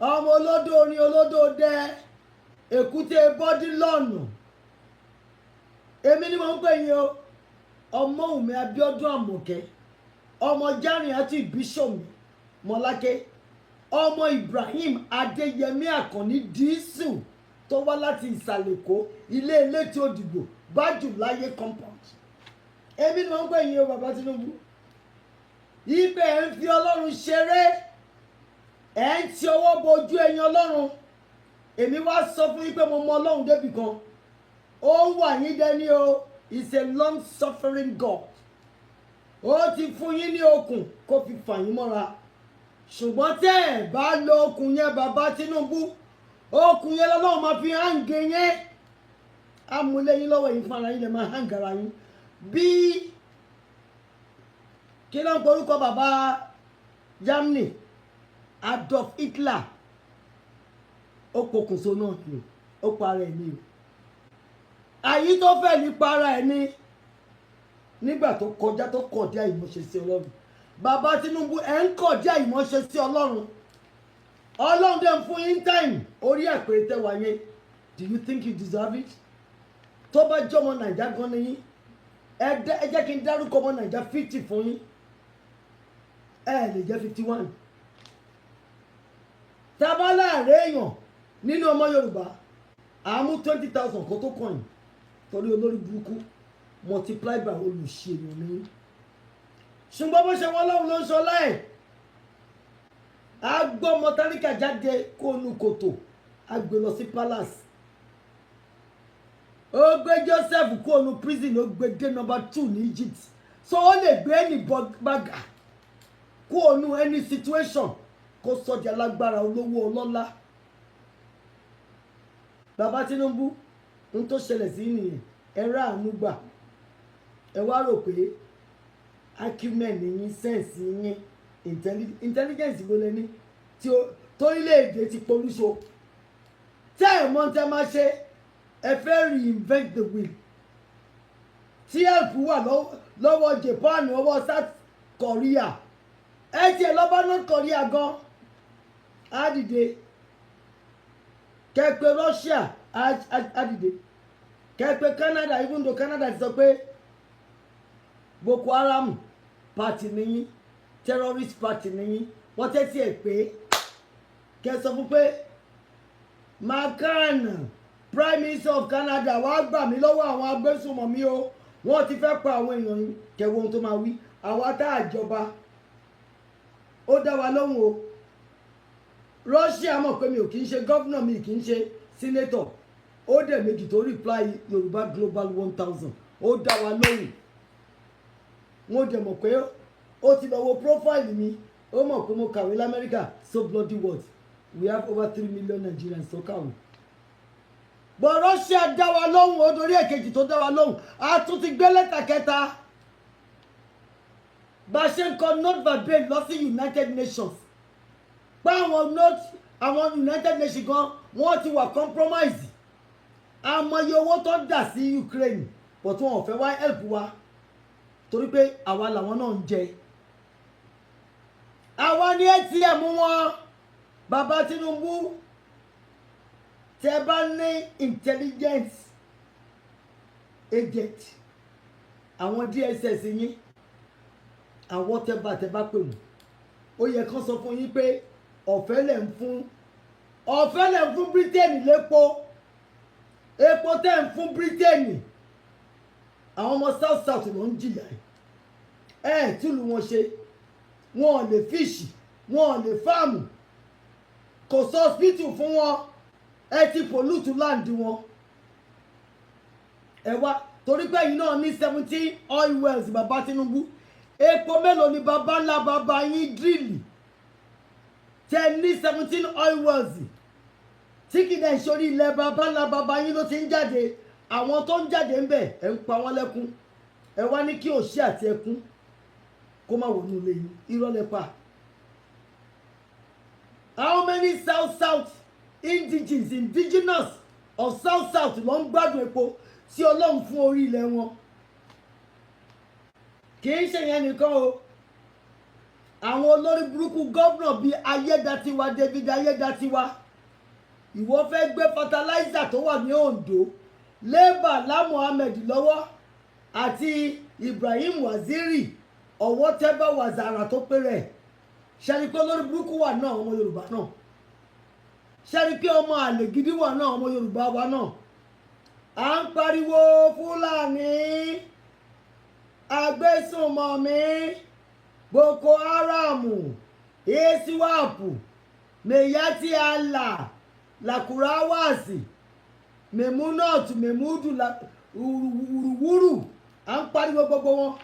Ọmọ olódò orin, olódò dẹ, èkúté bọ́dí lọ́nà, èmi ni mo ń pè yín o. Ọmọwùnmí Abíọ́dún Àmọ̀kẹ́, ọmọ Járin àti Ìbísọ̀mí Mọ́lákẹ́, ọmọ Ibrahim Adéyẹmí Àkànní Dísù tó wá láti Ìsàlẹ̀ Èkó, ilé elétí Òdìgbò, Bájùláyé Compound, èmi ni mo ń pè yín o. Bàbá Tinubu, ibẹ̀ ẹ̀ ń fi Ọlọ́run ṣeré, ẹ̀ ń ti ọwọ́ bojú ẹyin Ọlọ́run. Èmi wá sọ fún yín pé mo mọ Ọlọ́run débì kan. Ó ń wà yín dání o. Is a long suffering God. Ó ti fún yín ní okùn kó fi fà yín mọ́ra, ṣùgbọ́n tẹ́ ẹ̀ bá lo okùn yẹn, bàbá Tinubu, okùn yẹn lọ́lọ́run máa fi hang yẹn amúlẹ́yìn lọ́wọ́ yín. Fún ara yín lè máa hang ara yín. Bí kí ló ń porúkọ bàbá Germany, Adolf Hitler, ó pokùnso náà ni, ó para ẹ̀ ní o. Àyí tó fẹ́ ní para ẹ̀ ní nígbà tó kọjá, tó kọ̀dí àìmọ̀ṣe sí Ọlọ́run. Bàbá Tinubu, ẹ̀ ń kọ̀dí àìmọ̀ṣe sí Ọlọ́run. Ọlọ́run dẹ̀ ń fún yín time orí àpèrè tẹ́wà yẹn. Do you think you deserve it? Tó bá jẹ́ ọmọ Nàìjà gan ni yín, ẹ jẹ́ kí n dárúkọ ọmọ Nàìjà 50 fún yín, ẹ lè jẹ́ 51. Tábàlà rẹ̀ èèyàn nínú ọmọ Yorùbá, àmú 20,000 kó tó kàn yín, torí olórí burúkú multiply by olùṣe èèyàn ní. Ṣùgbọ́n bó ṣe wọ́n lọ́hùn ló ń sọ láì á gbọ́ ọmọ tálíkà jáde kó nu kòtò, á gbé lọ sí palace. Ó gbé Joseph kó nu prison, ó gbé dé number 2 ní Egypt. So ó lè gbé any bàgà kó nu any situation, kó sọ di alágbára, olówó, ọlọ́lá. Bàbá Tinubu, n tó ṣẹlẹ̀ sí nìyẹn. Ẹ rà àánú gbà. Ẹ wá rò pé acumen yín, sense yín, intelligence wo lẹ ní tí ó torílẹ̀-èdè ti polúṣo tẹ́ ẹ̀ mọ̀ tẹ́ máa ṣe? Ẹ fẹ́ reinvent the wheel tí help wà lọ́wọ́ Japan, ọwọ́ South Korea. Ẹ tiẹ̀ lọ bá North Korea gan, á dìde. Kẹ́pẹ́ Russia, á dìde. Kẹ́pẹ́ Canada, even though Canada ti sọ pé Boko Haram party nìyí, terrorist party nìyí, wọ́n tẹ́tí ẹ̀ pé kẹ́ sọ fún pé Mark Carney, Prime Minister of Canada, wàá gbà mí lọ́wọ́ àwọn agbésùnmọ̀mí o, wọ́n ti fẹ́ pa àwọn èèyàn yìí. Kẹwọ́ ohun tó máa wí. Àwa tá a jọba, ó dá wa lóhùn o. Russia mọ̀ pé mi ò kì í ṣe governor, mi kì í ṣe senator. Ó dẹ̀ méjì tó reply Yorùbá Global 1000, ó dá wa lóhùn. Wọ́n dẹ̀ mọ̀ pé ó ti lọ wo profile mi, ó mọ̀ pé mo kàwé lamẹ́ríkà. So bloody what? We have over 3 million Nigerians tó kàwé, but Russia dá wa lóhùn. Ó dorí èkejì tó dá wa lóhùn, a tún ti gbé lẹ́tà kẹta bá a ṣe ń kọ note verbale lọ sí United Nations, pé àwọn note, àwọn United Nations gan, wọ́n ti wà compromise. Àmọye owó tó dà sí Ukraine, but wọn ò fẹ́ wá help wa torí pé àwa làwọn náà ń jẹ, àwa ní ATM wọn. Bàbá Tinubu, tẹ bá ní intelligence agent, àwọn DSS yín, àwọn tẹ bá pè wọ́n, ó yẹ kán sọ fún yín pé ọ̀fẹ́ lẹ̀ ń fún Britain lépo. Epo tẹ́ ń fún Britain, àwọn ọmọ South South ló ń jìyà ẹ̀. Ẹ̀ túlù wọn ṣe, wọn ò lè fish, wọn ò lè farm, kò sọ hospital fún wọn. Ẹ ti pollute land wọn. Ẹ wá torí pé ẹ̀yin náà ní 17 oil wells. Bàbá Tinubu, epo mélòó ni bàbá ńlá bàbá yín drill tẹ ní 17 oil wells, tí kì í dẹ̀ sórí ilẹ̀ bàbá ńlá bàbá yín ló ti ń jáde? Àwọn tó ń jáde ń bẹ̀, ẹ̀ ń pa wọ́n lẹ́kún. Ẹ wá ní kí òṣì àti ẹkún kó má wọnú ilé yín. Irọ́ lẹ pa. How many South South indigenes, indigenous of South South ló ń gbádùn epo tí Ọlọ́run fún orí ilẹ̀ wọn? Kì í ṣe yẹn nìkan o. Àwọn olórí burúkú gómìnà bíi Ayédatiwa, David Ayédatiwa, ìwọ fẹ́ gbé fertilizer tó wà ní Ondo lé Bala Mohammed lọ́wọ́ àti Ibrahim Waziri, ọwọ́ tẹ́bà wàzàrà tó pé rẹ̀. Ṣẹ́ni pé olórí burúkú wà náà, ọmọ Yorùbá náà? Ṣẹ́ni pé ọmọ àlè gidi wà náà, ọmọ Yorùbá wa náà? À ń pariwo Fúlàní agbésùnmọ̀mí, Boko Haram, ISWAP, Miyetti Allah, Lakurawasi, Memunat, Memudu, Wùrùwúrù. À ń pariwo gbogbo wọn.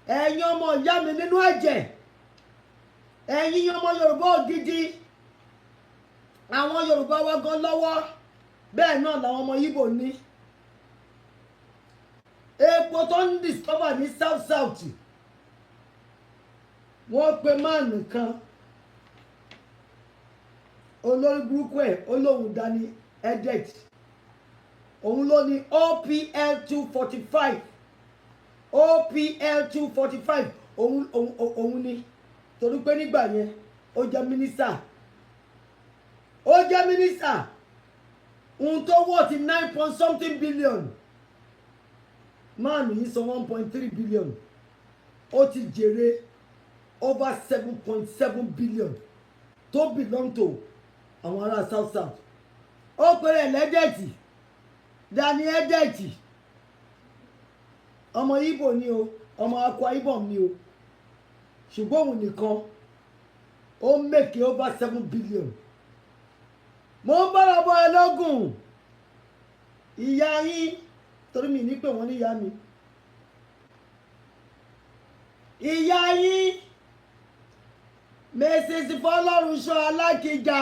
Ẹ̀yin ọmọ ìyá mi nínú ẹ̀jẹ̀, ẹ̀yin ọmọ Yorùbá ògidì, àwọn Yorùbá wa gan lọ́wọ́, bẹ́ẹ̀ náà làwọn ọmọ Ìgbò ní epo tó ń discover ní South South. Wọ́n pe máàlù kan, olórí burúkú ẹ̀, olóhùn Dani Edet, òun ló ní OPL 245, OPL 245. Òun ni, torí pé nígbà yẹn ó jẹ́ mínísítà, ó jẹ́ mínísítà. Ohun tó wọ́ ti nine point something billion, máàlù yìí san 1.3 billion, ó ti jèrè over 7.7 billion tó belong to àwọn ará South South. Ó pèrè lẹ́dẹ̀tì, Dani Edet, ọmọ Ìgbò ni o, ọmọ Akwa Ibom ni o, ṣùgbọ́n òun nìkan ó make over 7 billion. Mo ń bára bọ́ ẹ lọ́gùn ìyá yín, torí mi ní pé wọ́n ní ìyá mi, ìyá yín, Mrs Fọlọ́runṣọ́ Alákìjà,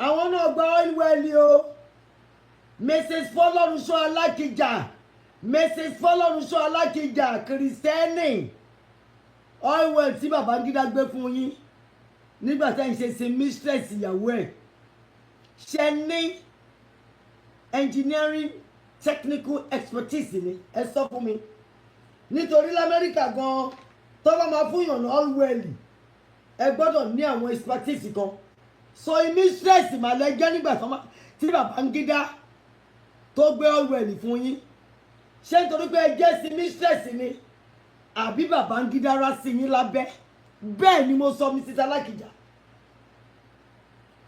àwọn náà gba oil well o. Mrs Fọlọ́runṣọ́ Alákìjà, Mrs Fọlọ́runṣọ́ Alákìjà, Kìrìsìtẹ́nì, oil well tí Babangida gbé fún yín nígbà tá à ń ṣe ṣe mistress ìyàwó ẹ̀, ṣe ní engineering technical expertise ni? Ẹ sọ fún mi, nítorí lamẹ́ríkà gan-an, tó bá máa fún yàn oil well, ẹ gbọ́dọ̀ ní àwọn expertise kan. So mistress màlẹ́ jẹ́ nígbà tí Babangida tó gbé oil well fún yín. Ṣé nítorí pé ẹ jẹ́ sí mistress ni, àbí Babangida rá sí yín lábẹ́? Bẹ́ẹ̀ ni mo sọ, Mrs Alákìjà.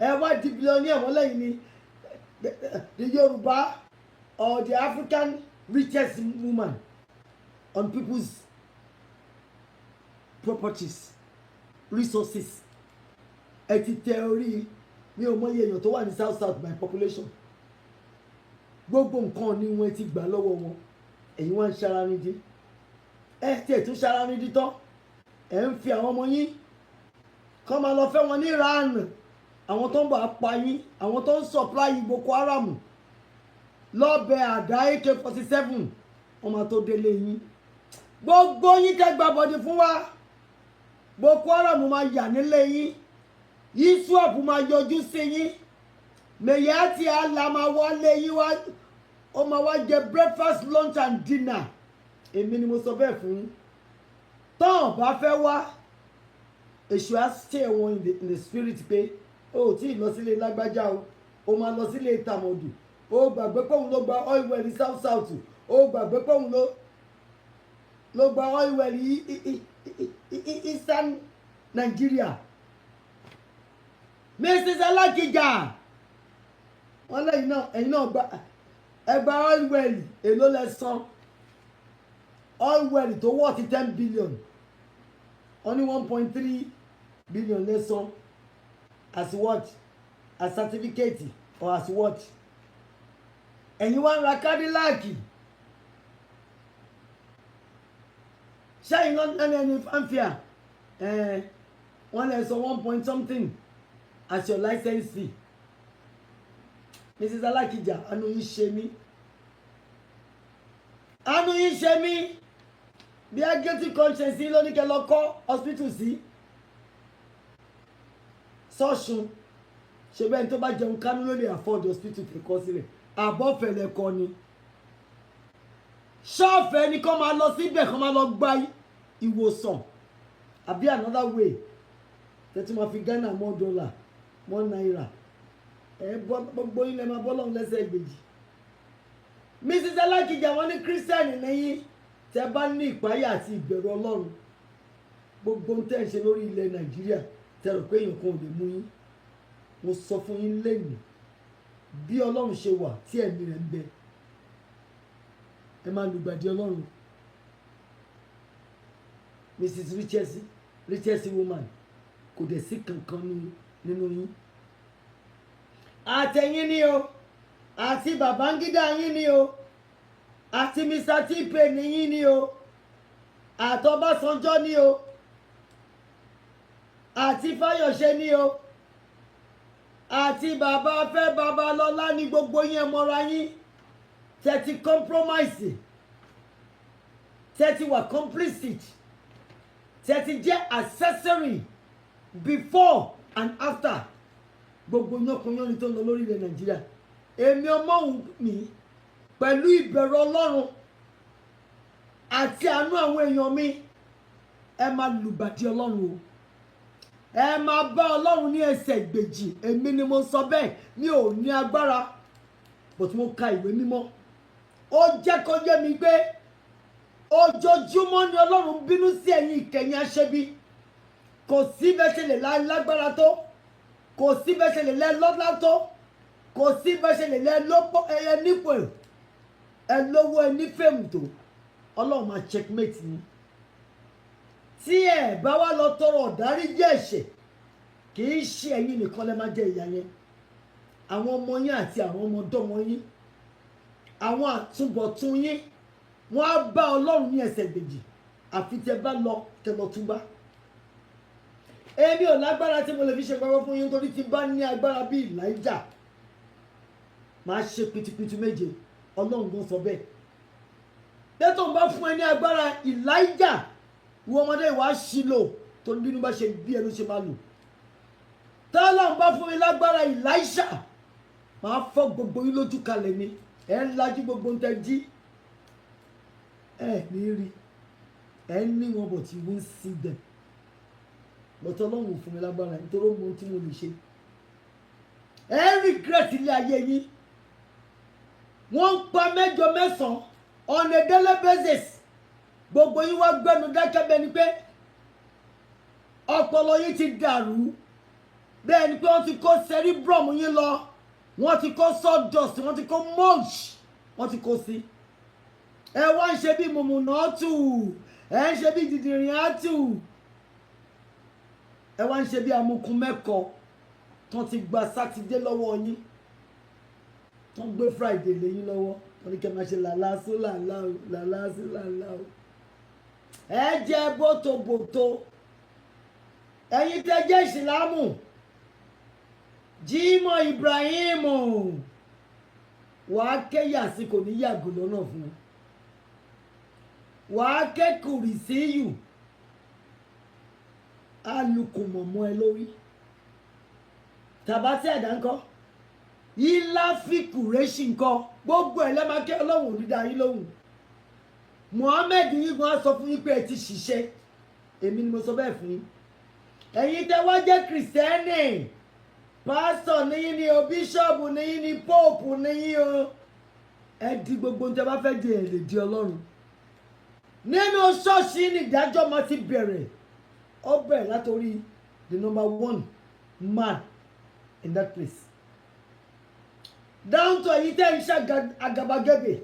Ẹ wá di billionaire, wọ́n lẹ́yìn ni the Yorùbá or the African richest woman on people's properties, resources. Ẹ ti tẹ orí mi. Ò mọyì èèyàn tó wà ní South South by population. Gbogbo nǹkan ni wọ́n ti gbà lọ́wọ́ wọn. Ẹ̀yin wá ń ṣara nídìí, ẹ tiẹ̀ tún ṣara nídìí tán, ẹ̀ ń fi àwọn ọmọ yín kọ́ máa lọ fẹ́ wọn ní Iran, àwọn tó ń bọ̀ apá yín, àwọn tó ń supply Boko Haram lọ́bẹ̀ àdá AK-47. Wọ́n máa tó délé yín. Gbogbo yín tẹ́ gba bọ̀dì fún wa, Boko Haram máa yà nílé yín, ISWAP máa yọjú sí yín, Miyetti Allah máa wálé yín wá, ó máa wá jẹ breakfast, lunch and dinner. Èmi ni mo sọ bẹ́ẹ̀ fún yín. Tọ́n bá fẹ́ wá, èṣù á stay wọn in the spirit pé o ò tí ì lọ sílé lágbájá o, o máa lọ sílé tàmọ̀dù. O gbàgbé pé òun ló gba oil well ní South South. O gbàgbé pé òun ló gba oil well Eastern Nigeria. Mrs Alákìjà, wọ́n lẹ́yìn náà, ẹ̀yin náà gba, ẹ gba oil well. Èló lẹ san? Oil well tó wọ́ ti 10 billion, wọ́n ní 1.3 billion lẹ san. As what? As certificate or as what? Ẹ̀yin wá ń ra Cadillac. Ṣẹ́yìn lọ́nà ẹni fanfare ẹ̀, wọ́n lè sọ one point something as your license fee. Mrs Alákìjà, àánú yín ṣe mí, àánú yín ṣe mí. Bí a guilty conscience yín ló ní kẹ́ lọ kọ́ hospital sí sọ́ọ̀sùn. Ṣe bẹ́ẹ̀ ni tó bá jẹun kánú ló lè afford hospital tẹ̀ kọ́ sílẹ̀? Àbọ̀fẹ̀lẹ̀ kọ́ ni. Ṣọ́ọ̀fẹ́ ni kọ́ máa lọ síbẹ̀, kọ́ máa lọ gba ìwòsàn, àbí another way tẹ́tí máa fi Ghana mọ́ dọ́là mọ́ náírà? Ẹ bọ́ gbogbo yín lẹ́ máa bọ́ lọ́hùn lẹ́sẹ̀ ìgbèjì. Mrs Alákìjà, wọn ní Christian lẹ́yìn. Tẹ́ bá ní ìpáyà àti ìbẹ̀rù Ọlọ́run, gbogbo ohun tẹ́ ń ṣe lórí ilẹ̀ Nàìjíríà, tẹ́ rò pé èèyàn kan ò lè mú yín, mo sọ fún yín lẹ́yìn, bí Ọlọ́run ṣe wà tí ẹ̀mí rẹ̀ ń bẹ, ẹ máa lùgbàdì Ọlọ́run. Mrs Richardson, Richardson woman, kò dẹ̀ sí kankan nínú yín. Àtẹ̀yìn ni o, àti Babangida yín ni o, àti Mr T-Pain yín ni o, àtọbásanjọ́ ni o, àti Fáyọ̀ṣe ni o, àti bàbá Afẹ́ Babalọ́lá ní, gbogbo yín, ẹ mọ́ra yín. Tẹ́ ti compromise, tẹ́ ti wà complicit, tẹ́ ti jẹ́ accessory before and after gbogbo yánkanyánni tó ń lọ lórí ilẹ̀ Nàìjíríà. Èmi ọmọ òun mi, pẹ̀lú ìbẹ̀rù Ọlọ́run àti àánú àwọn èèyàn mi, ẹ máa lùgbàdì Ọlọ́run o, ẹ máa bá Ọlọ́run ní ẹsẹ̀ ìgbèjì. Èmi ni mo sọ bẹ́ẹ̀. Mi ò ní agbára, but mo ka ìwé mímọ́, ó jẹ́ kó yé mi pé ojoojúmọ́ ni Ọlọ́run bínú sí ẹ̀yin ìkẹyìn aṣebi. Kò sí bẹ́ẹ̀ ṣe lè lágbára tó, kò sí bẹ́ẹ̀ ṣe lè lẹ́ lọ́lá tó, kò sí bẹ́ẹ̀ ṣe lè lẹ́ lọ́pọ̀ ẹyẹ nípò ẹ lówó ẹ ní fame tó, Ọlọ́run máa checkmate yín. Tí ẹ bá wá lọ tọrọ ọ̀dáríjì ẹ̀ṣẹ̀, kì í ṣe ẹ̀yin nìkan lẹ máa jẹ ìyà yẹn. Àwọn ọmọ yín àti àwọn ọmọdọ́mọ yín, àwọn àtúbọ̀tún yín, wọ́n á bá Ọlọ́run ní ẹsẹ̀ gbèjì, àfi tẹ bá lọ tẹ lọ túbá. Èmi ò lágbára tí mo lè fi ṣe pamọ́ fún yín, nítorí tí bá ní agbára bíi Elijah, máa ṣe pitupitu méje. Ọlọ́run gan sọ bẹ́ẹ̀ tẹ́tọ̀ ń bá fún ẹ ní agbára Elijah. Ìwọ ọmọdé, ìwà ṣìlò tó bínú bá ṣe bí ẹnu ṣe máa lò. Tọ́lọ́run bá fún mi lágbára Elisha, máa fọ́ gbogbo yín lójú kalẹ̀ ni. Ẹ̀ ń lajú gbogbo ń tẹ́ jí, ẹ̀ ní rí ẹ̀ ní wọn, but you won't see them. But Ọlọ́run ò fún mi lágbára, nítorí ó mọ ohun tí mo lè ṣe. Ẹ̀ ń regret ilé ayé yín. Wọ́n ń pa mẹ́jọ mẹ́sàn-án on a daily basis, gbogbo yín wá gbẹnu dákẹ́, bẹ́ẹ̀ ni pé ọpọlọ yín ti dàrú, bẹ́ẹ̀ ni pé wọ́n ti kó cerebrum yín lọ, wọ́n ti kó sawdust, wọ́n ti kó mulch, wọ́n ti kó sí. Ẹ wá ń ṣe bí mùmùnátù, ẹ ń ṣe bí dìdìrìn átù, ẹ wá ń ṣe bí amukun mẹ́kọ tán ti gba Sátidé lọ́wọ́ yín, tán gbé Friday lé yín lọ́wọ́, wọ́n ní kí ẹ máa ṣe làlásí làlá o, làlásí làlá o. Ẹ jẹ́ bótobòto. Ẹ̀yin tẹ́ jẹ́ Ìsìlámù, Jimoh Ibrahim, wàá kéyà sí, kò ní yàgò lọ́nà fún ẹ. Wàá ké kùrìsíyù, alùkùmọ̀mọ́ ẹ lórí. Tàbátí ẹ̀dá ńkọ́, ìlàfi kùrẹ́ṣì ńkọ́, gbogbo ẹ̀ lẹ́ẹ̀mákẹ́. Ọlọ́run ò ní dá yín lóhùn. Muhammed yín gan á sọ fún yín pé ẹ ti ṣiṣẹ́. Èmi ni mo sọ bẹ́ẹ̀ fún yín. Ẹ̀yin tẹ́ wá jẹ́ Christian, pásítọ̀ níyín ni o, bíṣọ̀bù níyín ni, póòpù níyín o, ẹ di gbogbo ohun tẹ́ bá fẹ́ di, ẹ̀ lè di Ọlọ́run. Nínú ṣọ́ọ̀ṣì ní ìdájọ́ máa ti bẹ̀rẹ̀. Ó bẹ̀rẹ̀ látòrí the number one man in that place down to ẹ̀yin tẹ́ ń ṣe àgàbàgebè,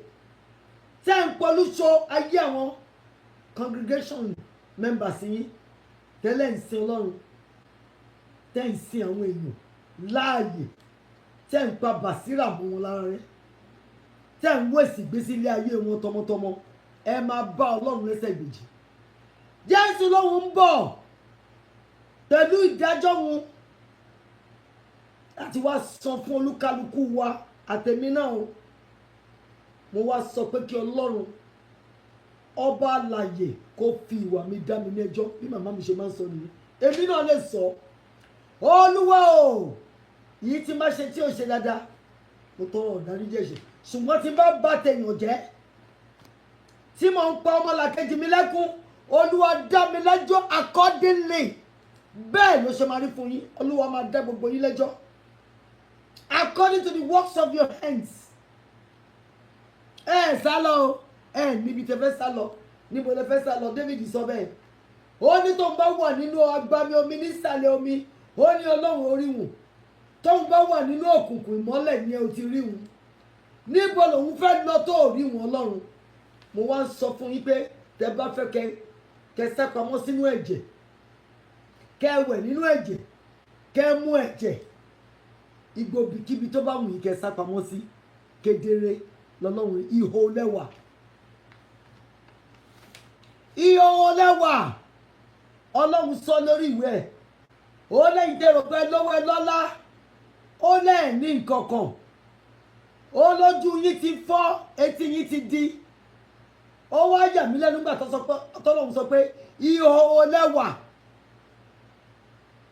tẹ́ ń polúṣọ ayé àwọn congregation members yín, tẹ́lẹ̀ ń sin Ọlọ́run, tẹ́ ń sin àwọn èèyàn láàyè, tẹ́ ń pa bàṣírà mọ́ wọn lára rẹ̀, tẹ́ ń wẹ̀sì gbèsè ilé ayé wọn tọmọtọmọ, ẹ máa bá Ọlọ́run lẹ́sẹ̀ gbèjì. Jésù lóhun ń bọ̀ pẹ̀lú ìdájọ́ wọn láti wá san fún olúkálukú wa, àtẹ̀mí náà o. Mo wá sọ pé kí Ọlọ́run ọba alàyè kó fi ìwà mi dá mi ní ẹjọ́. Bí màmá mi ṣe máa ń sọ nìyẹn, èmi náà lè sọ: Olúwa o, yìí tí má ṣe tí ò ṣe dáadáa, mo tọrọ ọ̀dáríjì ẹ̀ṣẹ̀. Ṣùgbọ́n tí bá bá tẹ̀yàn jẹ́, Tí mò ń pa ọmọlàkejì mi lẹ́kún, Olúwa dá mi lẹ́jọ́ accordingly. Bẹ́ẹ̀ ló ṣe máa rí fún yín. Olúwa máa dá gbogbo yín lẹ́jọ́ according to the works of your hands. Ẹ ẹ sá lọ o, ẹ níbi tẹ fẹ́ sá lọ. Níbo lẹ fẹ́ sá lọ? David sọ bẹ́ẹ̀. Ó ní tó ń bá wà nínú agbami omi, nísàlẹ̀ omi, ó ní Ọlọ́run orí wùn. Tóun bá wà nínú òkùnkùn, ìmọ́lẹ̀ ni ẹ ò ti rí wọn. Níbo lòun fẹ́ lọ tó rí wọn, Ọlọ́run? Mo wá ń sọ fún yín pé tẹ bá fẹ́ kẹ sá pamọ́ sínú ẹ̀jẹ̀, kẹ wẹ̀ nínú ẹ̀jẹ̀, kẹ mú ẹ̀jẹ̀, igbóbikíbi tó bá wù yín kẹ sá pamọ́ sí, kedere lọ́lọ́run. Ìhò lẹ́wà, ìhòhò lẹ́wà. Ọlọ́run sọ lórí ìwé ẹ̀, ó lẹ́yìn tẹ́ rò pé lówó ẹ lọ́lá, ó lẹ́ẹ̀ ní nǹkan kan. Ó lójú yín ti fọ́, etí yín ti di. Ó wá yà mí lẹ́nu nígbà tọ́lọ́run sọ pé ìhòhò lẹ́wà.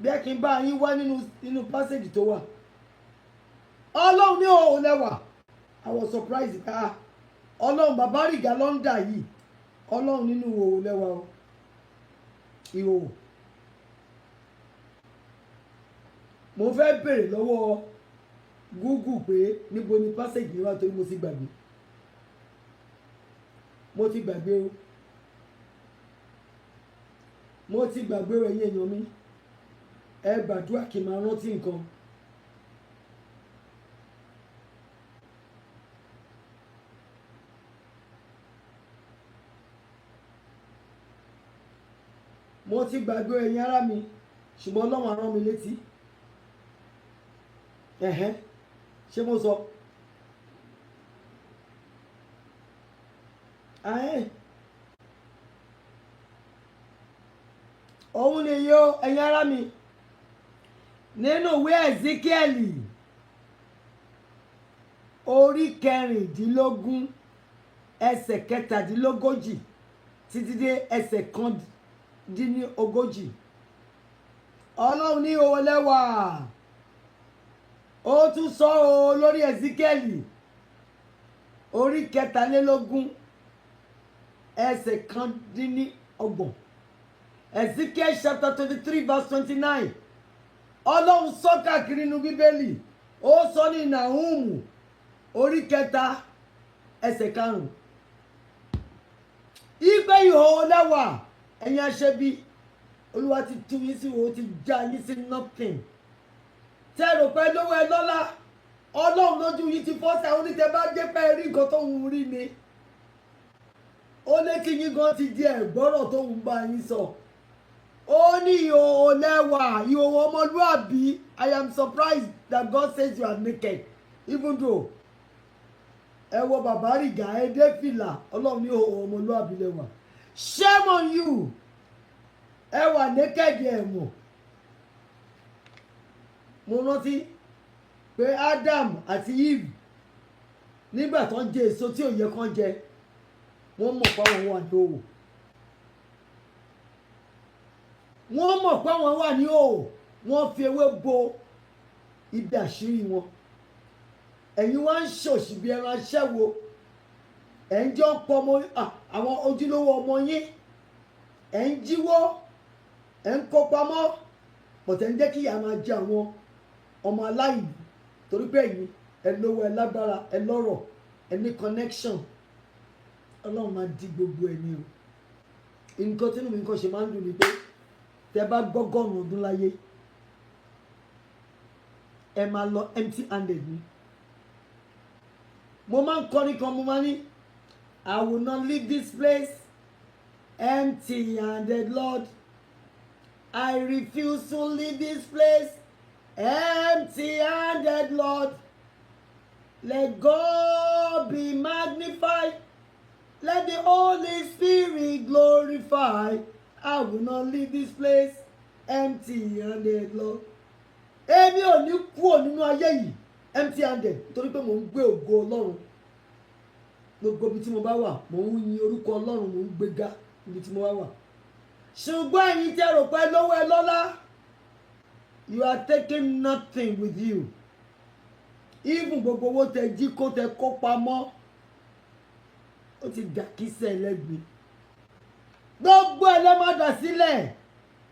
Bí ẹ kí n bá yín wá nínú passage tó wà, Ọlọ́run ní ìhòhò lẹ́wà. I was surprised. Ah, Ọlọ́run, bàbá rìgá lọ́ndà yìí, Ọlọ́run nínú ìhòhò lẹ́wà o, ìhòhò. Mo fẹ́ béèrè lọ́wọ́ Google pé níbo ni passage yìí wà, torí mo ti gbàgbé, mo ti gbàgbé o, mo ti gbàgbé o. Ẹ̀yin èèyàn mi, ẹ gbàdúrà kí n máa rántí nǹkan. Mo ti gbàgbé, ẹ̀yin ará mi, ṣùgbọ́n Ọlọ́run á rán mi létí. Ẹ̀hẹ́n, ṣé mo sọ ahẹ́n? Òun ni yóò, ẹ̀yin ará mi, nínú ìwé Ezekiel orí 16, ẹsẹ̀ 37 títí dé ẹsẹ̀ 39. Ọlọ́run ní ìhòhò lẹ́wà. Ó tún sọ ọ́ lórí Ezekiel orí 23, ẹsẹ̀ 29, Ezekiel chapter 23 verse 29. Ọlọ́run sọ káàkiri inú Bíbélì. Ó sọ ní Nàhúmù orí 3, ẹsẹ̀ 5 ìgbé ìhòòhò lẹ́wà, ẹ̀yin aṣebi. Olúwa ti tú yín sí, òun ti já yín sí nothing. Tẹ́ rò pé lówó ẹ lọ́lá, Ọlọ́run lójú yín ti fọ́ sí àwọn onítẹ̀ bá dé pẹ́ rí nǹkan tó ń rí ni. Ó létí yín gan ti di ẹ̀gbọ́rọ̀ tó ń bá yín sọ. Ó ní ìhòòhò lẹ́wà, ìhòòhò ọmọlúàbí. I am surprised that God says you are naked, even though ẹ wọ bàbá rìgà, ẹ dé fìlà. Ọlọ́run ní ìhòòhò ọmọlúàbí lẹ́wà. Shame on you! Ẹ wà naked, ẹ mọ̀. Mo rántí pé Adam àti Eve, nígbà tó ń jẹ èso tí ò yẹ kán jẹ, wọ́n mọ̀ pé àwọn wà ní òwò. Wọ́n mọ̀ pé àwọn wà ní òwò. Wọ́n fi ewé bo ibi àṣírí wọn. Ẹ̀yin wá ń ṣòṣì bí ẹran aṣẹ́wó. Ẹ̀ ń jọ pọ̀ ọmọ àwọn ojúlówó ọmọ yín. Ẹ̀ ń jíwó, ẹ̀ ń kó pamọ́, pọ̀tẹ́ ń jẹ́ kí ìyà máa jẹ àwọn ọmọ aláìní, torí pé ẹ̀yin ẹ lówó, ẹ lágbára, ẹ lọ́rọ̀, ẹ ní connection. Ọlọ́run máa di gbogbo ẹ̀ ní o. Nǹkan tínú mi nǹkan ṣe máa ń dùn ni pé tẹ bá gbọ́gọ́rùn ọdún láyé, ẹ máa lọ empty handed ni. Mo máa ń kọrin kan, mo máa ní, "I will not leave this place empty handed, Lord. I refuse to leave this place empty handed, Lord. Let God be magnified. Let the Holy Spirit glorify. I will not leave this place empty handed, Lord." Èmi ò ní kúrò nínú ayé yìí empty handed, nítorí pé mò ń gbé ògo Ọlọ́run. Gbogbo ibi tí mo bá wà, mò ń yin orúkọ Ọlọ́run, mò ń gbéga ibi tí mo bá wà. Ṣùgbọ́n ẹ̀yin tẹ́ rò pé lówó ẹ lọ́lá, you are taking nothing with you. Even gbogbo owó tẹ jí kó, tẹ kó pamọ́. Ó ti dà kísẹ́ ẹlẹ́gbin. Gbogbo ẹ̀ lẹ́ máa dà sílẹ̀.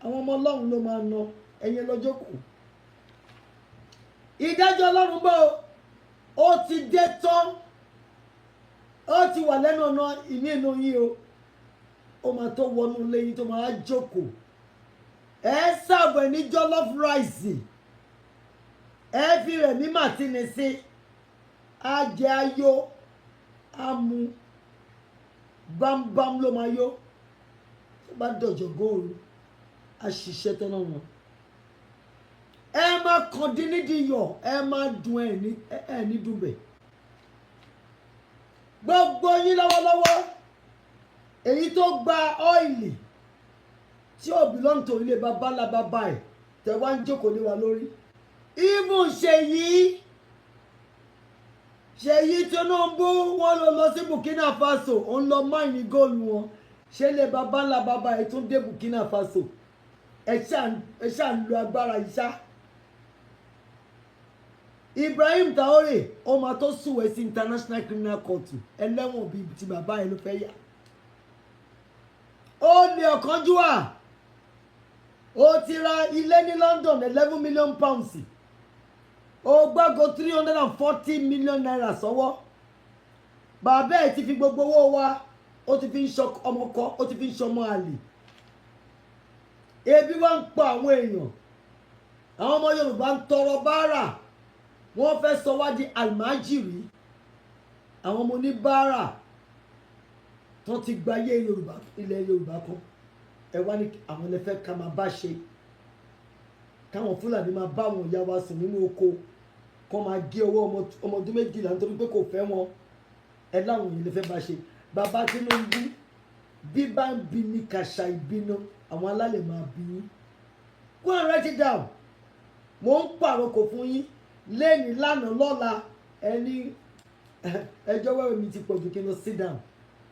Àwọn ọmọ Ọlọ́run ló máa ná ẹ̀yin lọ́jọ́ kù. Ìdájọ́ Ọlọ́run bọ́ ó ti dé tán. Ó ti wà lẹ́nu ọ̀nà ìmí inú yín o. Ó máa tó wọnú ilé yín tó máa jókòó. Ẹ serve ẹ̀ ní jollof rice, ẹ fi Rẹ̀mí Martini sí, á jẹ, ayó, á mu bámbám, ló máa yó. Tó bá dọ̀jọ̀ góòlù, á ṣiṣẹ́ tọ́nà wọn. Ẹ máa kàn dín nídìí yọ̀, ẹ máa dùn, ẹ ní ẹ ní dùn bẹ̀. Gbogbo yín lọ́wọ́lọ́wọ́, èyí tó gba oil tí ò belong to ilé bàbá ńlá bàbá ẹ̀, tẹ̀ wá ń jókòó lé wa lórí. Even Ṣèyí Tinubu, wọn lọ sí Burkina Faso, ó ń lọ mine gold wọn. Ṣé lè bàbá ńlá bàbá ẹ̀ tún dé Burkina Faso? Ẹ ṣáà ń lo agbára yìí ṣá. Ibrahim Traore, ó máa tó sue ẹ́ sí International Criminal Court. Ẹlẹ́wọ̀n bíi ti bàbá ẹ̀ ló fẹ́ yà. Ó lè ọ̀kánjúwà. Ó ti ra ilé ní London, £11 million. Ó gbàgbọ́ ₦340 million sọ́wọ́. Bàbá ẹ̀ ti fi gbogbo owó wa, ó ti fi ń ṣọ ọmọ kọ, ó ti fi ń ṣọmọ àlè. Ebi wá ń pa àwọn èèyàn. Àwọn ọmọ Yorùbá ń tọrọ báárà. Wọ́n fẹ́ sọ wá di àlmájìrí. Àwọn ọmọ oníbàárà tó ti gbayé Yorùbá, ilẹ̀ Yorùbá kan, ẹ wá ní àwọn lè fẹ́ ká máa bá ṣe, káwọn Fúlàní máa bá àwọn ìyá wa sùn nínú oko, kọ́ máa gé owó ọmọ ọdún 12 nítorí pé kò fẹ́ wọn. Ẹ láwọn yìí lè fẹ́ bá ṣe. Bàbá Tinubu, bí bá ń bi ní kàṣà ìbínú, àwọn alálẹ̀ máa bí yín. Go and write it down. Mo ń pàrokò fún yín lẹ́ni, lánàá, lọ́la. Ẹni ẹjọ́ wẹ́wẹ́ mi ti pọ̀ jù, kí n lọ sit down.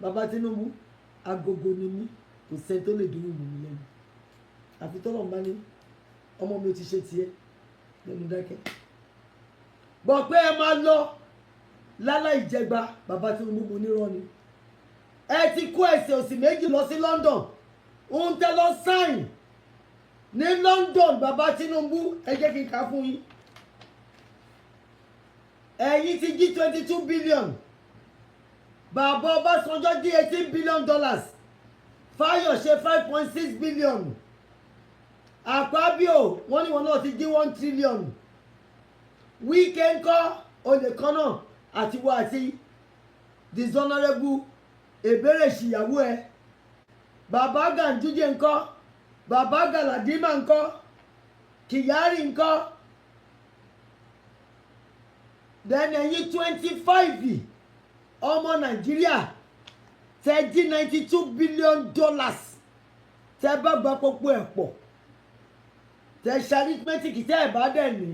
Bàbá Tinubu, agogo ni mí, kò sẹ́ni tó lè dúró mọ́ mi lẹ́nu, àfi tọ́lọ̀ bá ní ọmọ mi ò ti ṣe tiẹ̀ lẹ́nu dákẹ́ bọ̀ pé ẹ máa lọ láláì jẹgba. Bàbá Tinubu, mo nírọ́ ni. Ẹ ti kó ẹsẹ̀ òsì méjì lọ sí London, ń tẹ́ lọ sign ní London. Bàbá Tinubu, ẹ jẹ́ kí n kà á fún yín. Ẹ̀yin ti jí 22 billion. Bàbá Ọbásanjọ́ jí $18 billion. Fáyọ̀ṣe, 5.6 billion. Àpábíò, wọ́n ní wọn náà ti jí 1 trillion. Wike ńkọ́? Olè kan náà àti wọ́n àti dishonourable Ebere ṣìyàwó ẹ. Bàbá Ganduje ńkọ́? Bàbá Galadima ńkọ́? Kyari ńkọ́? Then ẹ̀yin 25 ọmọ Nàìjíríà tẹ jí $92, tẹ bá gba gbogbo ẹ̀ pọ̀, tẹ ṣe arithmetic, tẹ ẹ̀ bá dẹ̀ ní,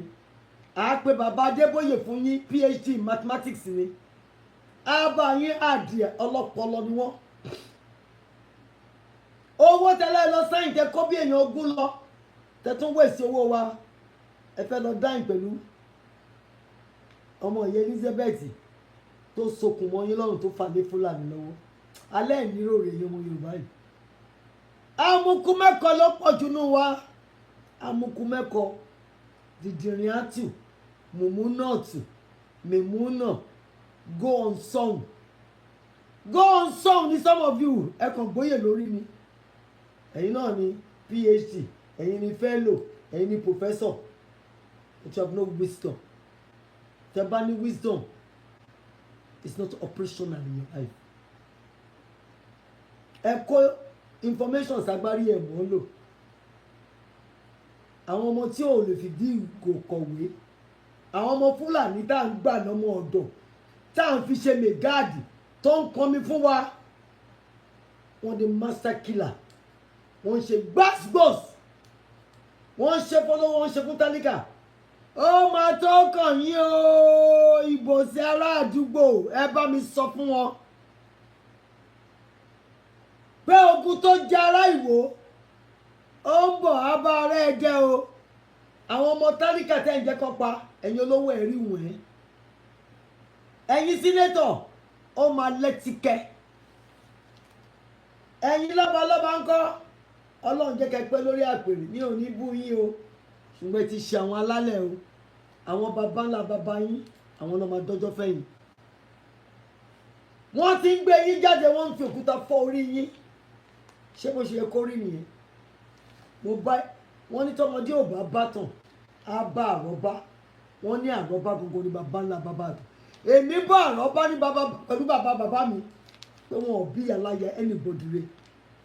à á pe bàbá Adébóyè fún yín, PhD in mathematics ni, á bá yín àdìẹ. Ọlọ́pọlọ ni wọ́n. Owó tẹ́lẹ̀ lọ sáyìn, tẹ kó bí èèyàn 20 lọ, tẹ tún wẹ̀sí owó wa. Ẹ fẹ́ lọ dine pẹ̀lú ọmọ ìyá Elizabeth tó sokùn mọ́ yín lọ́rùn, tó fà lé Fúlàní lọ́wọ́. Alẹ́ ìnírò rè yín, ọmọ Yorùbá yìí. Amukú mẹ́kọ ló pọ̀ jù nù wa. Amukú mẹ́kọ, dìdìrín àtù, mùmú nọ́ọ̀tù, mìmú náà. Go on song, go on song ni. Some of you, ẹ kàn gbóyè lórí ni. Ẹ̀yin náà ni PhD, ẹ̀yin ni fellow, ẹ̀yin ni professor, but you have no wisdom. Tẹ́ bá ní wisdom, it's not operational in your life. Ẹ kó information sagbárí ẹ̀ mọ́ lò. Àwọn ọmọ tí ò lè fìdí ìgò kọ̀wé, àwọn ọmọ Fúlàní tá à ń gbà lọ́mọ ọ̀dọ̀, tá à ń fi ṣe maiguard, tó ń kọmi fún wa, wọ́n di master killer. Wọ́n ń ṣe gbàsgbòs, wọ́n ń ṣe fọlọ́, wọ́n ń ṣe fún tálíkà. Ó máa tó kàn yín o. Ìbò sí ará àdúgbò, ẹ bá mi sọ fún wọn pé ogun tó jẹ ará Ìwó, ó ń bọ̀ á bá ara ẹ jẹ́ o. Àwọn ọmọ tálíkà tẹ́ ń jẹ́ kọ́ pa, ẹ̀yin olówó, ẹ̀rí wọ̀n ẹ́. Ẹ̀yin senator, ó máa lẹ́tìkẹ́. Ẹ̀yin lọ́balọ́ba ń kọ́, Ọlọ́run jẹ́ kẹ́ pẹ́ lórí àpèrè ní òní bú yín o, ṣùgbọ́n ẹ ti ṣe àwọn alálẹ̀ o. Àwọn baba ńlá baba yín, àwọn ló máa dọ́jọ́ fẹ́yìn. Wọ́n ti ń gbé yín jáde, wọ́n ń fi òkúta fọ́ orí yín. Ṣé bó ṣe yẹ kó rí nìyẹn? Mo bá wọ́n ní tọmọdé ò bá bá tàn, á bá àrọ́bá. Wọ́n ní àrọ́bá gbogbo ní baba ńlá baba àtọ̀. Èmi bá àrọ́bá ní baba pẹ̀lú bàbá bàbá mi pé wọn ò bí aláya anybody re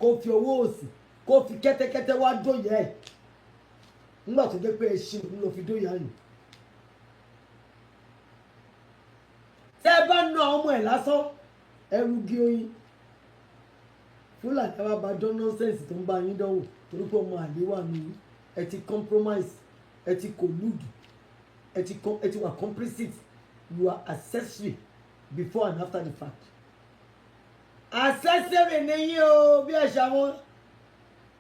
kó fi owó òsì, kó fi kẹ́tẹ́kẹ́tẹ́ wá dóyè ẹ̀, nígbà tó jẹ́ pé ẹṣin òun ló fi dóyè àyàn. Tẹ́ ẹ bá na ọmọ ẹ̀ lásán, ẹrù gí oyin. Fúlàní wa bá dán nonsense tó ń bá yín dánwò, torí pé ọmọ àlè wà ní. Ẹ ti compromise, ẹ ti collude, ẹ ti wà complicit. You are accessory before and after the fact. Accessory ni yín o. Bí ẹ̀ṣẹ̀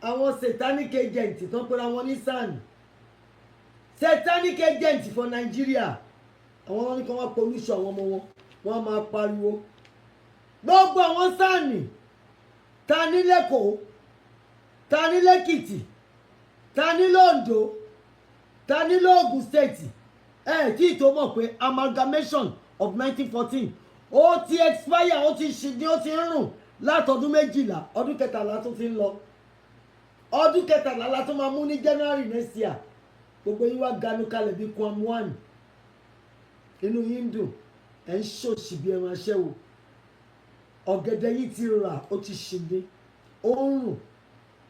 àwọn satanic agent tó ń pera wọn ní SAN, satanic agent for Nigeria, àwọn wọn ní kí wọ́n pollution àwọn ọmọ wọn, wọ́n máa pariwo. Gbogbo àwọn SAN ta ní lẹ́kọ̀ọ́, ta ní lẹ́kìtì, ta ní lóńdó, ta ní lóògùn State, ẹ tí tó mọ̀ pé amalgamation of 1914, ó ti expire, ó ti ṣì ní, ó ti ń rùn látọdún 12, ọdún 13 tó ti ń lọ, ọdún 13 la tó máa mú ní January next year. Gbogbo yín wá ganu kalẹ̀ bí kwam one, inú yín ń dùn, ẹ̀ ń ṣòṣì bí ẹran aṣẹ́wó. Ọ̀gẹ̀dẹ̀ yìí ti rà, ó ti ṣìndín, ó ń rùn,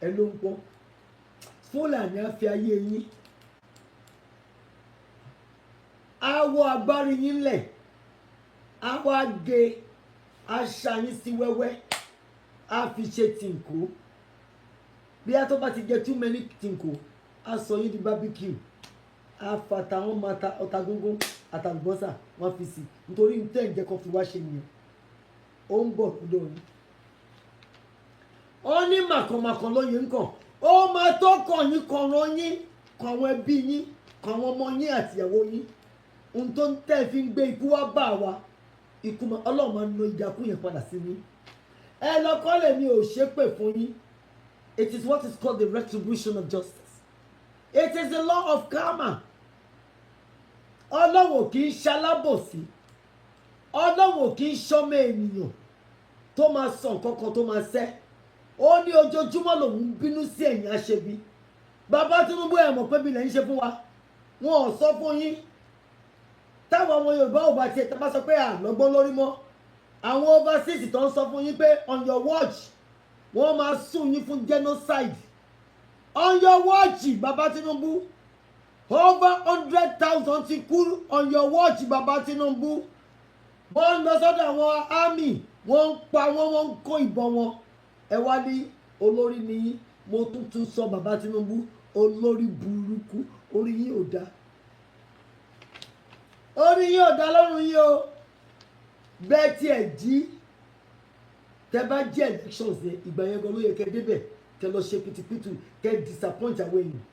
ẹ ló ń pọ́n. Fúlàní á fi ayé yín, á wọ agbárí yín lẹ̀, á wá gé aṣa yín sí wẹ́wẹ́, á fi ṣe tìǹkó. Bí a tó bá ti jẹ too many tìǹkó, á sọ yín di barbecue, á fata wọn máa ta ọta gúngún àtàlùbọ́sà, wọ́n fi sí, nítorí tẹ̀ ń jẹ́ kó fi wá ṣe nìyẹn. Ó ń bọ̀ lọ́dọ̀ yín. Ó ní màkànmàkàn lóye ńkàn, ó máa tó kàn yín, kànràn yín, kàn àwọn ẹbí yín, kàn àwọn ọmọ yín àtìyàwó yín. Ohun tó ń tẹ́ fi ń gbé ikú wá bá wa, ikú Ọlọ́run máa ń lo ìdákú yẹn padà sí yín. Ẹ lọ kọ́lẹ̀, mi ò ṣépè fún yín. It is what is called the retribution of justice. It is the law of karma. Ọlọ́run ò kì í ṣalábòsí. Ọlọ́run ò kì í ṣọmọ ènìyàn tó máa sọ nǹkan kan tó máa ṣẹ́. Ó ní ojoojúmọ́ lòun ń bínú sí ẹ̀yìn aṣebi. Bàbá Tinubu, ẹ̀ mọ̀ pé bí lẹ̀ ń ṣe fún wa, wọn ò sọ fún yín. Táwọn ọmọ Yorùbá ò bá tiẹ̀ tá bá sọ pé àlọ́gbọ́n lórí mọ́, àwọn overseas tó ń sọ fún yín pé on your watch, wọ́n máa sùn yín fún genocide. On your watch, bàbá Tinubu, over 100,000 ti kú on your watch, bàbá Tinubu. Wọ́n ń lọ sọ́dọ̀ àwọn army, wọ́n ń pa wọ́n, wọ́n ń kó ìbọn wọn. Ẹ wá ní olórí ni yín. Mo tún tún sọ, bàbá Tinubu, olórí burúkú, orí yín ò dáa, orí yín ò dáa lọ́rùn yín o. Bẹ́ẹ̀ tiẹ̀ jí, tẹ bá jí elections yẹn, ìgbà yẹn gan ló yẹ kẹ́ débẹ̀, kẹ́ lọ ṣe pìtìpìtì, kẹ́ disappoint àwọn èèyàn.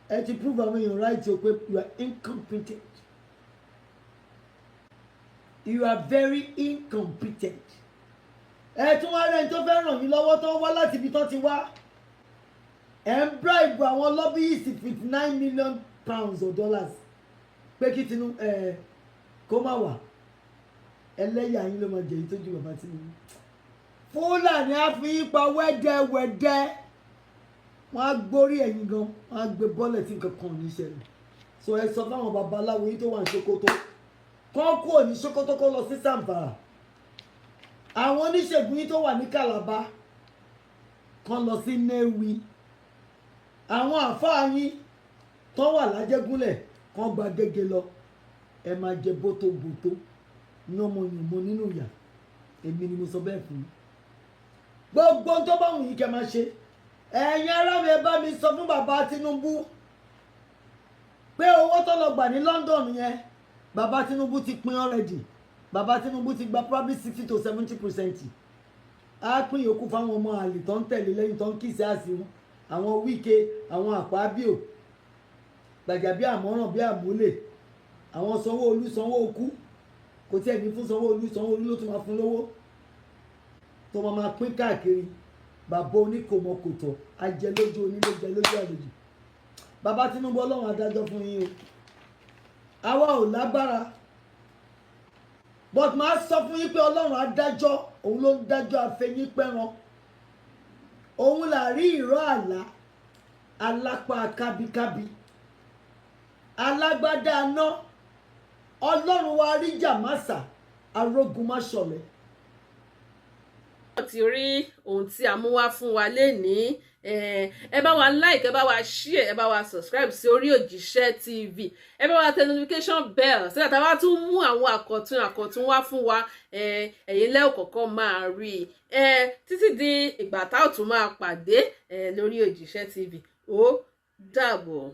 Ẹ ti prove àwọn èèyàn right o pé you are incompetent. You are very incompetent. Ẹ tún wá rẹ́ni tó fẹ́ ràn yín lọ́wọ́, tó wá láti ibi tó ti wá. Ẹ ń bribe àwọn lobbyist £59 million or dollars pé kí Tinubu ẹ kó má wà. Ẹlẹ́yà yín ló máa jẹ èyí tó ju bàbá Tinubu. Fúlàní á fi yín pa wẹ́dẹ́wẹ́dẹ́. Wọ́n á gbórí ẹ̀yìn gan, wọ́n á gbé bọ́ọ̀lẹ̀ tí nǹkan kan ò ní ṣẹlẹ̀. So ẹ sọ fáwọn babaláwo yín tó wà ní Sokoto kọ́ kúrò ní Sokoto, kó lọ sí Zamfara. Àwọn oníṣègùn yín tó wà ní Calabar kán lọ sí Nnewi. Àwọn àfáà yín tó wà lájẹgúnlẹ̀ kán gba gẹ́gẹ́ lọ. Ẹ máa jẹ bótóbótó yánmọyànmọ nínú ìyà. Èmi ni mo sọ bẹ́ẹ̀ fún yín. Gbogbo tó bá wù yín kẹ́ máa ṣe. Ẹ̀yin ará mi, ẹ bá mi sọ fún bàbá Tinubu pé owó tó lọ gbà ní London yẹn, bàbá Tinubu ti pín already. Bàbá Tinubu ti gba probably 60 to 70%. Á pín yòókù fáwọn ọmọ àlè tó ń tẹ̀lé lẹ́yìn, tó ń kìsì àsì wọn, àwọn Wike, àwọn Àpábíò, gbàjà bí àmọ́ràn bí àmúlè, àwọn Sanwó-Olú, Sanwó-Okú. Kò tí ẹ̀ ní fún Sanwó-Olú, Sanwó-Olú ló tún máa fún lówó. Tó máa máa pín káàkiri. Bàbá oníkòmọkòtò, ajẹ lójú onílé, jẹ lójú àlejò. Bàbá Tinubu, Ọlọ́run adájọ́ fún yín o. Àwa ò lágbára, but máa sọ fún yín pé Ọlọ́run adájọ́, òun ló ń dájọ́ àfẹyín pẹ́ran. Òun là rí ìró àlá, alápá kábíkábí, alágbádá aná. Ọlọ́run wa rí jàmásà, arógun má ṣọ̀rẹ́. Ti rí ohun tí a mú wá fún wa lénìí. Ẹ bá wa like, ẹ bá wa share, ẹ bá wa subscribe sí orí Òjíṣẹ́ TV. Ẹ bá wa tẹ notification bell sígbà tá a bá tún mú àwọn àkọ̀tun àkọ̀tun wá fún wa, ẹ̀yin lẹ́ẹ̀ kọ̀ọ̀kan máa rí i. Títí di ìgbà tá ò tún máa pàdé lórí Òjíṣẹ́ TV, ó dàbọ̀.